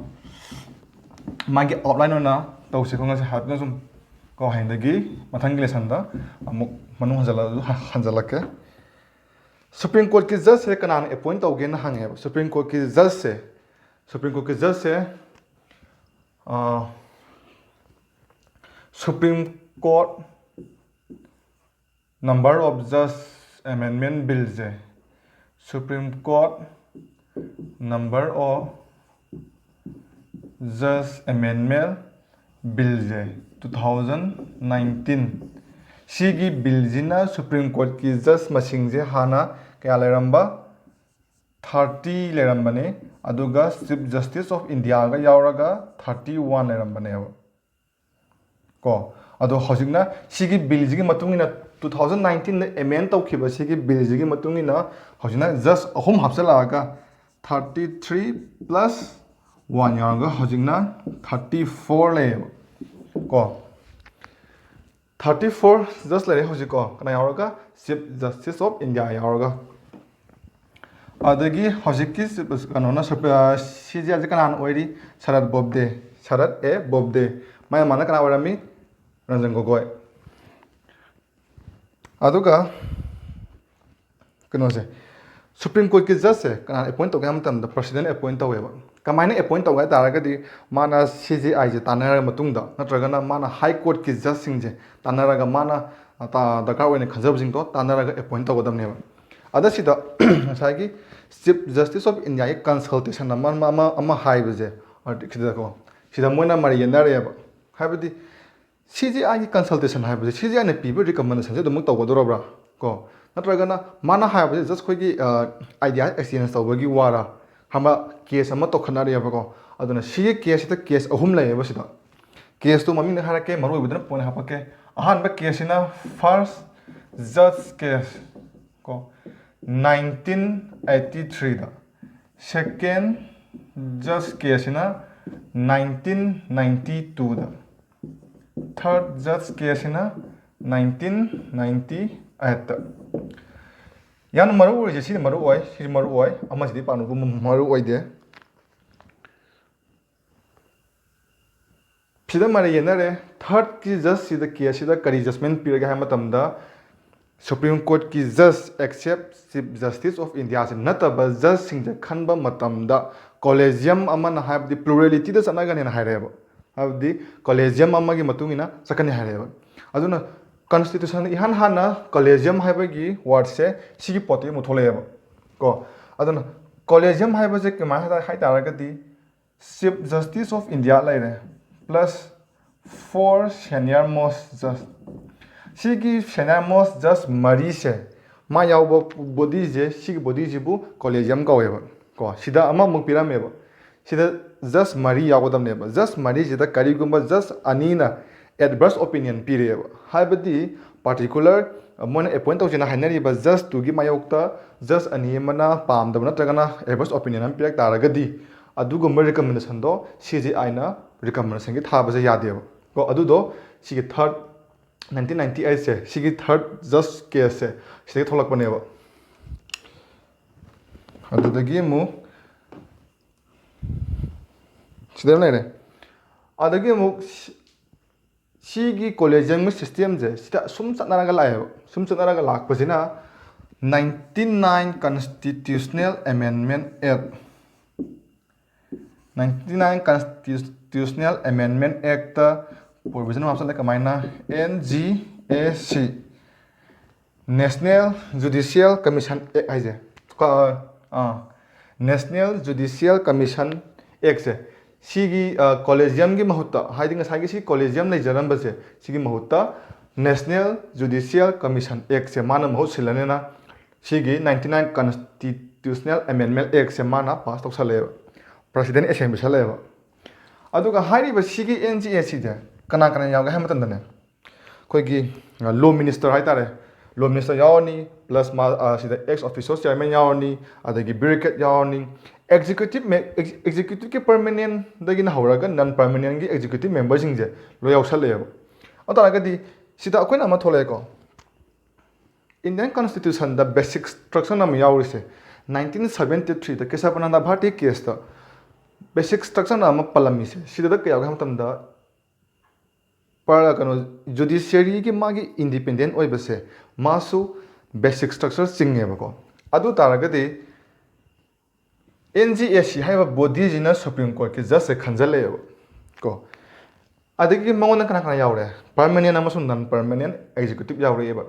ꯃꯥꯒꯤ ꯑꯥꯎꯠꯂꯥꯏꯟ ꯑꯣꯏꯅ ꯇꯧꯁꯤꯀꯣ꯫ ꯉꯁꯤ ꯍꯥꯏꯐꯦꯠꯇꯪ ꯁꯨꯝ ꯀꯣ, ꯍꯌꯦꯡꯗꯒꯤ ꯃꯊꯪꯒꯤ ꯂꯦꯁꯟꯗ ꯑꯃꯨꯛ ꯃꯅꯨꯡ ꯍꯟꯖꯜꯂ-, ꯍꯟꯖꯜꯂꯛꯀꯦ꯫ ꯁꯨꯄ꯭ꯔꯤꯝ ꯀꯣꯔꯠꯀꯤ ꯖꯁꯁꯦ ꯀꯅꯥꯅ ꯑꯦꯄꯣꯏꯟ ꯇꯧꯒꯦꯅ ꯍꯪꯉꯦꯕ꯫ ꯁꯨꯄ꯭ꯔꯤꯝ ꯀꯣꯔꯠꯀꯤ ꯖꯁꯁꯦ, ꯁꯨꯄ꯭ꯔꯤꯝ ꯀꯣꯔꯠꯀꯤ ꯖꯁꯁꯦ, ꯑ, supreme court number of judge amendment ꯕꯤꯜꯁꯦ, Supreme Court number of judge amendment ꯕꯤꯜꯁꯦ, two thousand nineteen, ꯁꯤꯒꯤ ꯕꯤꯜꯁꯤꯅ ꯁꯨꯄ꯭ꯔꯤꯝ ꯀꯣꯔꯠꯀꯤ ꯖꯁ ꯃꯁꯤꯡꯁꯦ ꯍꯥꯟꯅ ꯀꯌꯥ ꯂꯩꯔꯝꯕ? ꯊꯥꯔꯇꯤ ꯂꯩꯔꯝꯕꯅꯦ꯫ ꯑꯗꯨꯒ ꯆꯤꯐ ꯖꯁꯇꯤꯁ ꯑꯣꯐ ꯏꯟꯗꯤꯌꯥꯒ ꯌꯥꯎꯔꯒ ꯊꯥꯔꯇꯤ ꯋꯥꯟ ꯂꯩꯔꯝꯕꯅꯦꯕ꯫ ꯀꯣ, ꯑꯗꯣ ꯍꯧꯖꯤꯛꯅ ꯁꯤꯒꯤ ꯕꯤꯜꯁꯤꯒꯤ ꯃꯇꯨꯡ ꯏꯟꯅ, two thousand nineteenꯗ ꯑꯦꯃꯦꯟ ꯇꯧꯈꯤꯕ ꯁꯤꯒꯤ ꯕꯤꯜꯁꯤꯒꯤ ꯃꯇꯨꯡ ꯏꯟꯅ ꯍꯧꯖꯤꯛꯅ ꯖꯁ ꯑꯍꯨꯝ ꯍꯥꯞꯆꯤꯜꯂꯛꯑꯒ, thirty three plus one ꯌꯥꯎꯔꯒ ꯍꯧꯖꯤꯛꯅ thirty four ꯂꯩꯌꯦꯕ꯫ ꯀꯣ, thirty four ꯖꯁ ꯂꯩꯔꯦ ꯍꯧꯖꯤꯛꯀꯣ꯫ ꯀꯅꯥ ꯌꯥꯎꯔꯒ? ꯆꯤꯐ ꯖꯁꯇꯤꯁ ꯑꯣꯐ ꯏꯟꯗꯤꯌꯥ ꯌꯥꯎꯔꯒ꯫ ꯑꯗꯒꯤ ꯍꯧꯖꯤꯛꯀꯤ ꯆꯤꯐ, ꯀꯩꯅꯣꯅ, ꯁꯨꯄ-, ꯑ, ꯁꯤ ꯖꯤ ꯑꯥꯏꯁꯦ ꯀꯅꯥꯅ ꯑꯣꯏꯔꯤ? ꯁꯔꯠ ꯕꯣꯕꯗꯦ, ꯁꯔꯠ ꯑꯦ ꯕꯣꯕꯗꯦ꯫ ꯃꯥꯏ ꯃꯃꯥꯅ ꯀꯅꯥ ꯑꯣꯏꯔꯝꯃꯤ? ꯔꯟꯖꯟ ꯒꯣꯒꯣꯏ꯫ ꯑꯗꯨꯒ ꯀꯩꯅꯣꯁꯦ, ꯁꯨꯄ꯭ꯔꯤꯝ ꯀꯣꯔꯠꯀꯤ ꯖꯁꯁꯦ ꯀꯅꯥꯅ ꯑꯦꯄꯣꯏꯟ ꯇꯧꯒꯦ ꯍꯥꯏꯕ ꯃꯇꯝꯗ, ꯄ꯭ꯔꯁꯤꯗꯦꯟ ꯑꯦꯄꯣꯏꯟ ꯇꯧꯋꯦꯕ꯫ ꯀꯃꯥꯏꯅ ꯑꯦꯄꯣꯏꯟ ꯇꯧꯒꯦ ꯍꯥꯏ ꯇꯥꯔꯒꯗꯤ, ꯃꯥꯅ ꯁꯤ ꯖꯤ ꯑꯥꯏꯁꯦ ꯇꯥꯟꯅꯔꯕ ꯃꯇꯨꯡꯗ, ꯅꯠꯇ꯭ꯔꯒꯅ ꯃꯥꯅ ꯍꯥꯏ ꯀꯣꯔꯠꯀꯤ ꯖꯁꯁꯤꯡꯁꯦ ꯇꯥꯟꯅꯔꯒ, ꯃꯥꯅ, ꯑ, ꯇꯥ-, ꯗꯔꯀꯥꯔ ꯑꯣꯏꯅ ꯈꯟꯖꯕꯁꯤꯡꯗꯣ ꯇꯥꯟꯅꯔꯒ ꯑꯦꯄꯣꯏꯟ ꯇꯧꯒꯗꯕꯅꯦꯕ꯫ ꯑꯗ ꯁꯤꯗ ꯉꯁꯥꯏꯒꯤ ꯆꯤꯐ ꯖꯁꯇꯤꯁ ꯑꯣꯐ ꯏꯟꯗꯤꯌꯥꯒꯤ ꯀꯟꯁꯜꯇꯦꯁꯟ ꯑꯃ, ꯑꯃ, ꯑꯃ, ꯑꯃ ꯍꯥꯏꯕꯁꯦ, ꯑꯥꯔꯇꯤꯛ-, ꯁꯤꯗꯀꯣ, ꯁꯤꯗ ꯃꯣꯏꯅ ꯃꯔꯩ ꯌꯦꯠꯅꯔꯦꯕ꯫ ꯍꯥꯏꯕꯗꯤ, ꯁꯤ ꯖꯤ ꯑꯥꯏꯒꯤ ꯀꯟꯁꯜꯇꯦꯁꯟ ꯍꯥꯏꯕꯁꯦ, ꯁꯤ ꯖꯤ ꯑꯥꯏꯅ ꯄꯤꯕ ꯔꯤꯀꯃꯦꯟꯗꯦꯁꯟꯁꯦ ꯑꯗꯨꯃꯛ ꯇꯧꯒꯗꯧꯔꯕ꯭ꯔꯥ? ꯀꯣ, ꯅꯠꯇ꯭ꯔꯒꯅ ꯃꯥꯅ ꯍꯥꯏꯕꯁꯦ just ꯑꯩꯈꯣꯏꯒꯤ, ꯑ, ꯑꯥꯏꯗꯤꯌꯥ ꯑꯦꯛꯁꯆꯦꯟꯖ ꯇꯧꯕꯒꯤ ꯋꯥꯔꯥ? ꯍꯥꯏꯕ ꯀꯦꯁ ꯑꯃ ꯇꯧꯈꯠꯅꯔꯤꯑꯕꯀꯣ꯫ ꯑꯗꯨꯅ ꯁꯤꯒꯤ ꯀꯦꯁꯁꯤꯗ ꯀꯦꯁ ꯑꯍꯨꯝ ꯂꯩꯌꯦꯕ ꯁꯤꯗ꯫ ꯀꯦꯁꯇꯣ ꯃꯃꯤꯡꯗ ꯍꯥꯏꯔꯛꯀꯦ, ꯃꯔꯨ ꯑꯣꯏꯕꯗꯨꯅ ꯄꯣꯏꯟ ꯍꯥꯄꯛꯀꯦ꯫ ꯑꯍꯥꯟꯕ ꯀꯦꯁꯁꯤꯅ first judge case ꯀꯣ, nineteen eighty threeꯗ꯫ Second judge caseꯁꯤꯅ nineteen ninety twoꯗ꯫ Third judge caseꯁꯤꯅ nineteen ninety eightꯇ꯫ ꯌꯥꯝꯅ ꯃꯔꯨ ꯑꯣꯏꯔꯤꯁꯦ ꯁꯤꯅ ꯃꯔꯨ ꯑꯣꯏ, ꯁꯤꯁꯨ ꯃꯔꯨ ꯑꯣꯏ, ꯑꯃꯁꯤꯗꯤ ꯄꯥꯛꯅ ꯃꯔꯨ ꯑꯣꯏꯗꯦ꯫ ꯁꯤꯗ ꯃꯔꯩ ꯌꯦꯠꯅꯔꯦ, ꯊꯥꯔꯠꯀꯤ ꯖꯁꯁꯤꯗ, ꯀꯦꯁꯁꯤꯗ ꯀꯔꯤ ꯖꯁꯃꯦꯟ ꯄꯤꯔꯒꯦ ꯍꯥꯏꯕ ꯃꯇꯝꯗ, ꯁꯨꯄ꯭ꯔꯤꯝ ꯀꯣꯔꯠꯀꯤ ꯖꯁ ꯑꯦꯛꯁꯦꯞ ꯆꯤꯐ ꯖꯁꯇꯤꯁ ꯑꯣꯐ ꯏꯟꯗꯤꯌꯥꯁꯤ ꯅꯠꯇꯕ ꯖꯁꯁꯤꯡꯁꯦ ꯈꯟꯕ ꯃꯇꯝꯗ ꯀꯣꯂꯦꯖꯤꯌꯝ ꯑꯃꯅ, ꯍꯥꯏꯕꯗꯤ ꯄ꯭ꯂꯨꯔꯦꯂꯤꯇꯤꯗ ꯆꯠꯅꯒꯅꯦꯅ ꯍꯥꯏꯔꯛꯑꯦꯕ꯫ ꯍꯥꯏꯕꯗꯤ ꯀꯣꯂꯦꯖꯤꯌꯝ ꯑꯃꯒꯤ ꯃꯇꯨꯡ ꯏꯟꯅ ꯆꯠꯀꯅꯤ ꯍꯥꯏꯔꯛꯑꯦꯕ꯫ ꯑꯗꯨꯅ ꯀꯟꯁꯇꯤꯇ꯭ꯌꯨꯁꯟꯗ ꯏꯍꯥꯟ ꯍꯥꯟꯅ ꯀꯣꯂꯦꯖꯤꯌꯝ ꯍꯥꯏꯕꯒꯤ ꯋꯥꯔꯗꯁꯦ ꯁꯤꯒꯤ ꯄꯣꯠꯇꯒꯤ ꯑꯃꯨꯛ ꯊꯣꯛꯂꯛꯑꯦꯕ ꯀꯣ꯫ ꯑꯗꯨꯅ ꯀꯣꯂꯦꯖꯤꯌꯝ ꯍꯥꯏꯕꯁꯦ ꯀꯃꯥꯏꯅ ꯍꯥꯏ ꯇꯥꯔꯒꯗꯤ, ꯆꯤꯐ ꯖꯁꯇꯤꯁ ꯑꯣꯐ ꯏꯟꯗꯤꯌꯥ ꯂꯩꯔꯦ, plus four senior most just. ꯁꯤꯒꯤ ꯁꯦꯅꯤꯌꯔ ꯃꯣꯁ ꯖꯁ ꯃꯔꯤꯁꯦ, ꯃꯥ ꯌꯥꯎꯕ ꯕꯣꯗꯤꯁꯦ, ꯁꯤꯒꯤ ꯕꯣꯗꯤꯁꯤꯕꯨ ꯀꯣꯂꯦꯖꯤꯌꯝ ꯀꯧꯋꯦꯕ ꯀꯣ꯫ ꯁꯤꯗ ꯑꯃꯃꯨꯛ ꯄꯤꯔꯝꯃꯦꯕ, ꯁꯤꯗ ꯖꯁ ꯃꯔꯤ ꯌꯥꯎꯒꯗꯕꯅꯦꯕ꯫ ꯖꯁ ꯃꯔꯤꯁꯤꯗ ꯀꯔꯤꯒꯨꯝꯕ ꯖꯁ ꯑꯅꯤꯅ ꯑꯦꯗꯚꯔꯁ ꯑꯣꯄꯤꯅꯤꯌꯟ ꯄꯤꯔꯛꯑꯦꯕ, ꯍꯥꯏꯕꯗꯤ ꯄꯥꯔꯇꯤꯀꯨꯂꯔ ꯃꯣꯏꯅ ꯑꯦꯄꯣꯏꯟ ꯇꯧꯁꯦꯅ ꯍꯥꯏꯅꯔꯤꯕ ꯖꯁꯇꯨꯒꯤ ꯃꯥꯌꯣꯛꯇ ꯖꯁ ꯑꯅꯤ ꯑꯃꯅ ꯄꯥꯝꯗꯕ ꯅꯠꯇ꯭ꯔꯒꯅ ꯑꯦꯗꯚꯔꯁ ꯑꯣꯄꯤꯅꯤꯌꯟ ꯑꯃ ꯄꯤꯔꯛ ꯇꯥꯔꯒꯗꯤ, ꯑꯗꯨꯒꯨꯝꯕ ꯔꯤꯀꯃꯦꯟꯗꯦꯁꯟꯗꯣ ꯁꯤ ꯖꯤ ꯑꯥꯏꯅ ꯔꯤꯀꯃꯦꯟꯗꯦꯁꯟꯒꯤ ꯊꯥꯕꯁꯦ ꯌꯥꯗꯦꯕ ꯀꯣ꯫ ꯑꯗꯨꯗꯣ ꯁꯤꯒꯤ ꯊꯥꯔꯠ, ꯅꯥꯏꯟꯇꯤꯟ ꯅꯥꯏꯟꯇꯤ ꯑꯩꯠꯁꯦ, ꯁꯤꯒꯤ ꯊꯥꯔꯠ ꯖꯁ ꯀꯦꯁꯁꯦ ꯁꯤꯗꯒꯤ ꯊꯣꯛꯂꯛꯄꯅꯦꯕ꯫ ꯑꯗꯨꯗꯒꯤ ꯑꯃꯨꯛ ꯁꯤꯗ ꯑꯃ ꯂꯩꯔꯦ꯫ ꯑꯗꯒꯤ ꯑꯃꯨꯛ ꯁꯤ-, ꯁꯤꯒꯤ ꯀꯣꯂꯦꯖꯤꯌꯝꯒꯤ ꯁꯤꯁꯇꯦꯝꯁꯦ ꯁꯤꯗ ꯁꯨꯝ ꯆꯠꯅꯔꯒ ꯂꯥꯛꯑꯦꯕ꯫ ꯁꯨꯝ ꯆꯠꯅꯔꯒ ꯂꯥꯛꯄꯁꯤꯅ ninety nine Constitutional Amendment Act, ninety nine Constitutional Amendment Actꯇ provision ꯑꯃ ꯍꯥꯞꯆꯜꯂꯦ꯫ ꯀꯃꯥꯏꯅ? N G A C, National Judicial Commission Act ꯍꯥꯏꯁꯦ꯫ ꯀ-, ꯑꯥ, National Judicial Commission Actꯁꯦ, ꯁꯤꯒꯤ, ꯑ, ꯀꯣꯂꯦꯖꯤꯌꯝꯒꯤ ꯃꯍꯨꯠꯇ, ꯍꯥꯏꯗꯤ ꯉꯁꯥꯏꯒꯤ ꯁꯤ ꯀꯣꯂꯦꯖꯤꯌꯝ ꯂꯩꯖꯔꯝꯕꯁꯦ, ꯁꯤꯒꯤ ꯃꯍꯨꯠꯇ National Judicial Commission Actꯁꯦ ꯃꯥꯅ ꯃꯍꯨꯠ ꯁꯤꯜꯂꯅꯤꯅ, ꯁꯤꯒꯤ ninety nine Constitutional Amendment Actꯁꯦ ꯃꯥꯅ ꯄꯥꯁ ꯇꯧꯁꯜꯂꯛꯑꯦꯕ, ꯄ꯭ꯔꯁꯤꯗꯦꯟ ꯑꯦꯁꯦꯟ ꯄꯤꯁꯜꯂꯛꯑꯦꯕ꯫ ꯑꯗꯨꯒ ꯍꯥꯏꯔꯤꯕ ꯁꯤꯒꯤ N G A Cꯁꯦ ꯀꯅꯥ ꯀꯅꯥ ꯌꯥꯎꯒꯦ ꯍꯥꯏꯕ ꯃꯇꯝꯗꯅꯦ, ꯑꯩꯈꯣꯏꯒꯤ, ꯑ, ꯂꯣ ꯃꯤꯅꯤꯁꯇꯔ ꯍꯥꯏꯇꯥꯔꯦ, ꯂꯣ ꯃꯤꯅꯤꯁꯇꯔ ꯌꯥꯎꯔꯅꯤ, ꯄ꯭ꯂꯁ ꯃꯥ, ꯑ, ꯁꯤꯗ ꯑꯦꯛꯁ ꯑꯣꯐꯤꯁꯣ ꯆꯤꯌꯔꯃꯦꯟ ꯌꯥꯎꯔꯅꯤ, ꯑꯗꯒꯤ ꯕ꯭ꯌꯨꯔꯣꯀ꯭ꯔꯦꯠ ꯌꯥꯎꯔꯅꯤ, ꯑꯦꯛꯖꯤꯀ꯭ꯌꯨꯇꯤꯞ ꯃꯦ-, ꯑꯦꯛ-, ꯑꯦꯛꯖꯤꯀ꯭ꯌꯨꯇꯤꯞꯀꯤ ꯄꯔꯃꯅꯦꯟꯗꯒꯤꯅ ꯍꯧꯔꯒ ꯅꯟ ꯄꯔꯃꯅꯦꯟꯒꯤ ꯑꯦꯛꯖꯤꯀ꯭ꯌꯨꯇꯤꯞ ꯃꯦꯝꯕꯔꯁꯤꯡꯁꯦ ꯂꯣꯏ ꯌꯥꯎꯁꯜꯂꯛꯑꯦꯕ꯫ ꯑꯗꯨ ꯇꯥꯔꯒꯗꯤ ꯁꯤꯗ ꯑꯩꯈꯣꯏꯅ ꯑꯃ ꯊꯣꯛꯂꯛꯑꯦꯀꯣ, Indian Constitution ꯗ basic structure ꯑꯃ ꯌꯥꯎꯔꯤꯁꯦ, nineteen seventy three ꯗ ꯀꯦꯁꯕꯅꯟꯗ ꯚꯥꯔꯇꯤ ꯀꯦꯁꯇ basic structure ꯑꯃ ꯄꯜꯂꯝꯃꯤꯁꯦ, ꯁꯤꯗ ꯀꯩ ꯌꯥꯎꯒꯦ ꯍꯥꯏꯕ ꯃꯇꯝꯗ, ꯄ-, ꯀꯩꯅꯣ, ꯖꯨꯗꯤꯁꯤꯌꯔꯤꯒꯤ ꯃꯥꯒꯤ ꯏꯟꯗꯤꯄꯦꯟꯗꯦꯟ ꯑꯣꯏꯕꯁꯦ, ꯃꯥꯁꯨ basic structure ꯆꯤꯡꯉꯦꯕꯀꯣ꯫ ꯑꯗꯨ ꯇꯥꯔꯒꯗꯤ ꯑꯦꯟ ꯖꯤ ꯑꯦ ꯁꯤ ꯍꯥꯏꯔꯤꯕ ꯕꯣꯗꯤꯁꯤꯅ ꯁꯨꯄ꯭ꯔꯤꯝ ꯀꯣꯔꯠꯀꯤ ꯖꯁꯁꯦ ꯈꯟꯖꯜꯂꯛꯑꯦꯕ ꯀꯣ꯫ ꯑꯗꯒꯤ ꯃꯉꯣꯟꯗ ꯀꯅꯥ ꯀꯅꯥ ꯌꯥꯎꯔꯦ? ꯄꯔꯃꯅꯦꯟ ꯑꯃꯁꯨꯡ ꯅꯟ ꯄꯔꯃꯅꯦꯟ ꯑꯦꯛꯖꯤꯀ꯭ꯌꯨꯇꯤꯞ ꯌꯥꯎꯔꯛꯑꯦꯕ꯫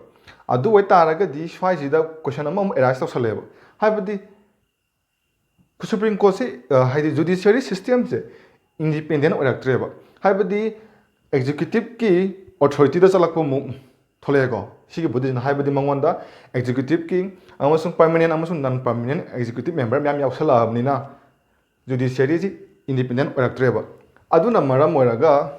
ꯑꯗꯨ ꯑꯣꯏꯇꯥꯔꯒꯗꯤ ꯁ꯭ꯋꯥꯏꯁꯤꯗ ꯀꯣꯏꯁꯟ ꯑꯃꯃꯨꯛ ꯑꯦꯔꯥꯏꯁ ꯇꯧꯁꯜꯂꯛꯑꯦꯕ꯫ ꯍꯥꯏꯕꯗꯤ ꯁꯨꯄ꯭ꯔꯤꯝ ꯀꯣꯔꯠꯁꯤ, ꯑ, ꯍꯥꯏꯗꯤ ꯖꯨꯗꯤꯁꯤꯌꯔꯤ ꯁꯤꯁꯇꯦꯝꯁꯦ ꯏꯟꯗꯤꯄꯦꯟꯗꯦꯟ ꯑꯣꯏꯔꯛꯇ꯭ꯔꯦꯕ꯫ ꯍꯥꯏꯕꯗꯤ ꯑꯦꯛꯖꯤꯀ꯭ꯌꯨꯇꯤꯞꯀꯤ ꯑꯣꯊꯣꯔꯤꯇꯤꯗ ꯆꯠꯂꯛꯄ ꯑꯃꯨꯛ ꯊꯣꯛꯂꯛꯑꯦꯀꯣ꯫ ꯁꯤꯒꯤ ꯕꯣꯗꯤꯁꯤꯅ ꯍꯥꯏꯕꯗꯤ ꯃꯉꯣꯟꯗ ꯑꯦꯛꯖꯤꯀ꯭ꯌꯨꯇꯤꯞꯀꯤ ꯑꯃꯁꯨꯡ ꯄꯔꯃꯅꯦꯟ ꯑꯃꯁꯨꯡ ꯅꯟ ꯄꯔꯃꯅꯦꯟ ꯑꯦꯛꯖꯤꯀ꯭ꯌꯨꯇꯤꯞ ꯃꯦꯝꯕꯔ ꯃꯌꯥꯝ ꯌꯥꯎꯁꯜꯂꯛꯑꯕꯅꯤꯅ ꯖꯨꯗꯤꯁꯤꯌꯔꯤꯁꯤ ꯏꯟꯗꯤꯄꯦꯟꯗꯦꯟ ꯑꯣꯏꯔꯛꯇ꯭ꯔꯦꯕ꯫ ꯑꯗꯨꯅ ꯃꯔꯝ ꯑꯣꯏꯔꯒ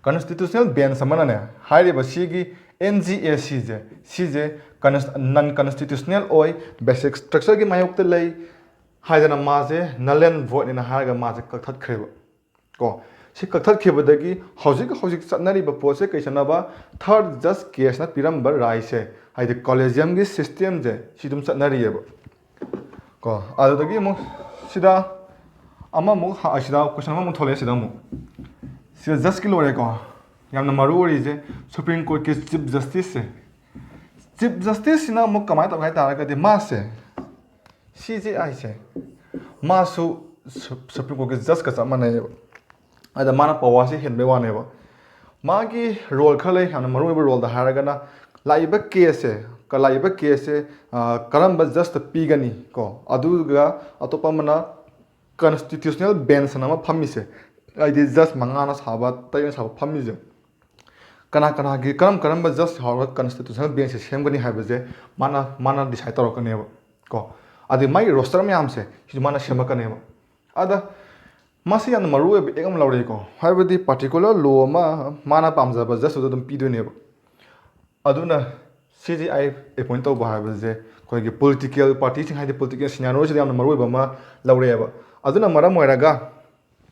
ꯀꯟꯁꯇꯤꯇ꯭ꯌꯨꯁꯅꯦꯜ ꯕꯦꯟꯆ ꯑꯃꯅꯅꯦ, ꯍꯥꯏꯔꯤꯕ ꯁꯤꯒꯤ ꯑꯦꯟ ꯖꯤ ꯑꯦ ꯁꯤꯁꯦ, ꯁꯤꯁꯦ ꯀꯟꯁ-, ꯅꯟ ꯀꯟꯁꯇꯤꯇ꯭ꯌꯨꯁꯅꯦꯜ ꯑꯣꯏ, ꯕꯦꯁꯤꯛ ꯁ꯭ꯇ꯭ꯔꯛꯆꯔꯒꯤ ꯃꯥꯌꯣꯛꯇ ꯂꯩ ꯍꯥꯏꯗꯅ ꯃꯥꯁꯦ null and void ꯅꯦꯅ ꯍꯥꯏꯔꯒ ꯃꯥꯁꯦ ꯀꯛꯊꯠꯈ꯭ꯔꯦꯕ ꯀꯣ꯫ ꯁꯤ ꯀꯛꯊꯠꯈꯤꯕꯗꯒꯤ ꯍꯧꯖꯤꯛ ꯍꯧꯖꯤꯛ ꯆꯠꯅꯔꯤꯕ ꯄꯣꯠꯁꯦ ꯀꯩ ꯆꯠꯅꯕ? ꯊꯥꯔꯠ ꯖꯁ ꯀꯦꯁꯅ ꯄꯤꯔꯝꯕ ꯔꯥꯏꯠꯁꯦ, ꯍꯥꯏꯗꯤ ꯀꯣꯂꯦꯖꯤꯌꯝꯒꯤ ꯁꯤꯁꯇꯦꯝꯁꯦ, ꯁꯤ ꯑꯗꯨꯝ ꯆꯠꯅꯔꯤꯑꯕ ꯀꯣ꯫ ꯑꯗꯨꯗꯒꯤ ꯑꯃꯨꯛ ꯁꯤꯗ ꯑꯃꯃꯨꯛ ꯍ-, ꯁꯤꯗ ꯀꯣꯏꯁꯟ ꯑꯃꯃꯨꯛ ꯊꯣꯛꯂꯛꯑꯦ꯫ ꯁꯤꯗ ꯑꯃꯨꯛ, ꯁꯤꯗ ꯖꯁꯀꯤ ꯂꯣꯏꯔꯦꯀꯣ꯫ ꯌꯥꯝꯅ ꯃꯔꯨ ꯑꯣꯏꯔꯤꯁꯦ ꯁꯨꯄ꯭ꯔꯤꯝ ꯀꯣꯔꯠꯀꯤ ꯆꯤꯞ ꯖꯁꯇꯤꯁꯁꯦ꯫ ꯆꯤꯞ ꯖꯁꯇꯤꯁꯁꯤꯅ ꯑꯃꯨꯛ ꯀꯃꯥꯏꯅ ꯇꯧꯒꯦ ꯍꯥꯏ ꯇꯥꯔꯒꯗꯤ, ꯃꯥꯁꯦ, ꯁꯤ ꯖꯦ ꯑꯥꯏꯁꯦ, ꯃꯥꯁꯨ ꯁꯨ-, ꯁꯨꯄ꯭ꯔꯤꯝ ꯀꯣꯔꯠꯀꯤ ꯖꯁꯀ ꯆꯞ ꯃꯥꯟꯅꯩꯌꯦꯕ꯫ ꯑꯗ ꯃꯥꯅ ꯄꯋꯥꯔꯁꯦ ꯍꯦꯟꯕꯩ ꯋꯥꯅꯦꯕ꯫ ꯃꯥꯒꯤ ꯔꯣꯜ ꯈꯔ ꯂꯩ꯫ ꯌꯥꯝꯅ ꯃꯔꯨꯑꯣꯏꯕ ꯔꯣꯜꯗ ꯍꯥꯏꯔꯒꯅ, ꯂꯥꯛꯏꯕ ꯀꯦꯁꯁꯦ, ꯀ-, ꯂꯥꯛꯏꯕ ꯀꯦꯁꯁꯦ, ꯑ, ꯀꯔꯝꯕ ꯖꯁꯇ ꯄꯤꯒꯅꯤ ꯀꯣ, ꯑꯗꯨꯒ ꯑꯇꯣꯞꯄ ꯑꯃꯅ ꯀꯟꯁꯇꯤꯇ꯭ꯌꯨꯁꯅꯦꯜ ꯕꯦꯟꯆ ꯑꯃ ꯐꯝꯃꯤꯁꯦ, ꯍꯥꯏꯗꯤ ꯖꯁ ꯃꯉꯥꯅ ꯁꯥꯕ, ꯇꯔꯦꯠꯅ ꯁꯥꯕ ꯐꯝꯃꯤꯁꯦ, ꯀꯅꯥ ꯀꯅꯥꯒꯤ, ꯀꯔꯝ ꯀꯔꯝꯕ ꯖꯁ ꯌꯥꯎꯔꯒ ꯀꯟꯁꯇꯤꯇ꯭ꯌꯨꯁꯅꯦꯜ ꯕꯦꯟꯆꯁꯦ ꯁꯦꯝꯒꯅꯤ ꯍꯥꯏꯕꯁꯦ ꯃꯥꯅ, ꯃꯥꯅ ꯗꯤꯁꯥꯏꯠ ꯇꯧꯔꯛꯀꯅꯦꯕ ꯀꯣ꯫ ꯑꯗꯩ ꯃꯥꯒꯤ ꯔꯣꯁꯇꯔ ꯃꯌꯥꯝꯁꯦ ꯁꯤꯁꯨ ꯃꯥꯅ ꯁꯦꯝꯃꯛꯀꯅꯦꯕ꯫ ꯑꯗ ꯃꯁꯤ ꯌꯥꯝꯅ ꯃꯔꯨ ꯑꯣꯏꯕ ꯑꯦꯛ ꯑꯃ ꯂꯧꯔꯛꯏꯀꯣ꯫ ꯍꯥꯏꯕꯗꯤ ꯄꯥꯔꯇꯤꯀꯨꯂꯔ ꯂꯣ ꯑꯃ ꯃꯥꯅ ꯄꯥꯝꯖꯕ ꯖꯁꯇꯨꯗ ꯑꯗꯨꯝ ꯄꯤꯗꯣꯏꯅꯦꯕ꯫ ꯑꯗꯨꯅ ꯁꯤ ꯖꯦ ꯑꯥꯏ ꯑꯦꯄꯣꯏꯟ ꯇꯧꯕ ꯍꯥꯏꯕꯁꯦ ꯑꯩꯈꯣꯏꯒꯤ ꯄꯣꯂꯤꯇꯤꯀꯦꯜ ꯄꯥꯔꯇꯤꯁꯤꯡ, ꯍꯥꯏꯗꯤ ꯄꯣꯂꯤꯇꯤꯀꯦꯜ ꯁꯤꯅꯥꯔꯤꯑꯣꯁꯤꯗ ꯌꯥꯝꯅ ꯃꯔꯨ ꯑꯣꯏꯕ ꯑꯃ ꯂꯧꯔꯛꯑꯦꯕ꯫ ꯑꯗꯨꯅ ꯃꯔꯝ ꯑꯣꯏꯔꯒ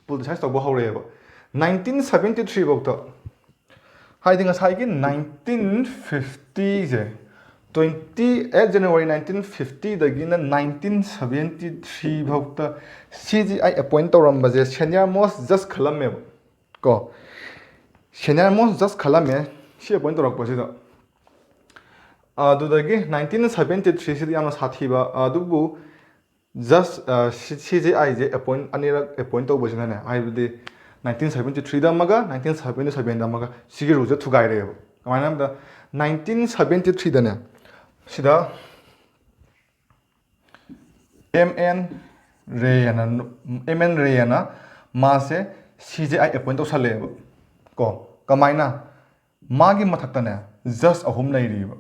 ꯄꯣꯂꯤꯇꯤꯁꯥꯏꯁ ꯇꯧꯕ ꯍꯧꯔꯛꯑꯦꯕ꯫ ꯅꯥꯏꯟꯇꯤꯟ ꯁꯕꯦꯟꯇꯤ ꯊ꯭ꯔꯤ ꯐꯥꯎꯗ ꯍꯥꯏꯗꯤ ꯉꯁꯥꯏꯒꯤ nineteen fifty ꯁꯦ, twenty eight January nineteen fifty ꯗꯒꯤꯅ nineteen seventy three ꯐꯥꯎꯗ C J I appoint ꯇꯧꯔꯝꯕꯁꯦ senior most judge ꯈꯜꯂꯝꯃꯦꯕ ꯀꯣ꯫ Senior most judge ꯈꯜꯂꯝꯃꯦ ꯁꯤ appoint ꯇꯧꯔꯛꯄꯁꯤꯗ꯫ ꯑꯗꯨꯗꯒꯤ nineteen seventy three ꯁꯤꯗꯤ ꯌꯥꯝꯅ ꯁꯥꯊꯤꯕ, ꯑꯗꯨꯕꯨ just, ꯑ, C-, C J I say appoint, ꯑꯅꯤꯔꯛ appoint ꯇꯧꯕꯁꯤꯅꯅꯦ, ꯍꯥꯏꯕꯗꯤ nineteen seventy three ꯗ ꯑꯃꯒ nineteen seventy seven ꯗ ꯑꯃꯒ, ꯁꯤꯒꯤ rule ꯁꯦ ꯊꯨꯒꯥꯏꯔꯛꯑꯦꯕ꯫ ꯀꯃꯥꯏꯅ ꯍꯥꯏꯕꯗ, nineteen seventy three ꯗꯅꯦ, ꯁꯤꯗ M N Ray ꯑꯅ, M N Ray ꯑꯅ ꯃꯥꯁꯦ C J I appoint ꯇꯧꯁꯜꯂꯛꯑꯦꯕ ꯀꯣ꯫ ꯀꯃꯥꯏꯅ? ꯃꯥꯒꯤ ꯃꯊꯛꯇꯅꯦ judge ꯑꯍꯨꯝ ꯂꯩꯔꯤꯕ꯫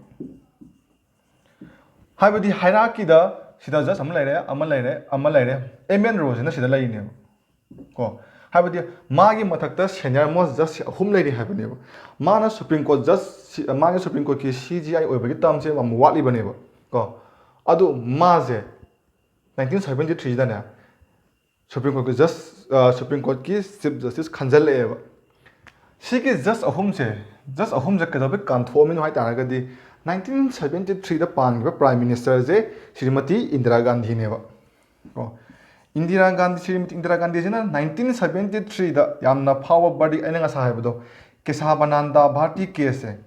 ꯍꯥꯏꯕꯗꯤ hierarchy ꯗ ꯁꯤꯗ judge ꯑꯃ ꯂꯩꯔꯦ, ꯑꯃ ꯂꯩꯔꯦ, ꯑꯃ ꯂꯩꯔꯦ, M N Ray ꯁꯤꯅ ꯁꯤꯗ ꯂꯩꯔꯤꯅꯦꯕ ꯀꯣ꯫ ꯍꯥꯏꯕꯗꯤ ꯃꯥꯒꯤ ꯃꯊꯛꯇ senior most judge ꯑꯍꯨꯝ ꯂꯩꯔꯤ ꯍꯥꯏꯕꯅꯦꯕ꯫ ꯃꯥꯅ Supreme Court judge, ꯁꯤ-, ꯃꯥꯒꯤ Supreme Court ꯀꯤ C J I ꯑꯣꯏꯕꯒꯤ term ꯁꯦ ꯌꯥꯝ ꯋꯥꯠꯂꯤꯕꯅꯦꯕ ꯀꯣ꯫ ꯑꯗꯣ ꯃꯥꯁꯦ nineteen seventy three ꯁꯤꯗꯅꯦ Supreme Court ꯀꯤ judge, ꯑ, Supreme Court ꯀꯤ Chief Justice ꯈꯟꯖꯜꯂꯛꯑꯦꯕ꯫ ꯁꯤꯒꯤ judge ꯑꯍꯨꯝꯁꯦ, judge ꯑꯍꯨꯝꯁꯦ ꯀꯩꯗꯧꯕꯩ ꯀꯥꯟꯊꯣꯛꯑꯝꯃꯤꯅꯣ ꯍꯥꯏ ꯇꯥꯔꯒꯗꯤ, nineteen seventy three ꯗ ꯄꯥꯟꯈꯤꯕ Prime Minister ꯁꯦ ꯁ꯭ꯔꯤꯃꯇꯤ ꯏꯟꯗꯤꯔꯥ ꯒꯥꯟꯙꯤꯅꯦꯕ꯫ ꯀꯣ, Indira Gandhi, Shrimati Indira ꯒꯥꯟꯙꯤꯁꯤꯅ nineteen seventy three ꯗ ꯌꯥꯝꯅ ꯐꯥꯎꯕ verdict, ꯑꯩꯅ ꯉꯁꯥꯏ ꯍꯥꯏꯕꯗꯣ, ꯀꯦꯁꯥꯕꯥꯅꯟꯗ ꯚꯥꯔꯇꯤ case ꯁꯦ,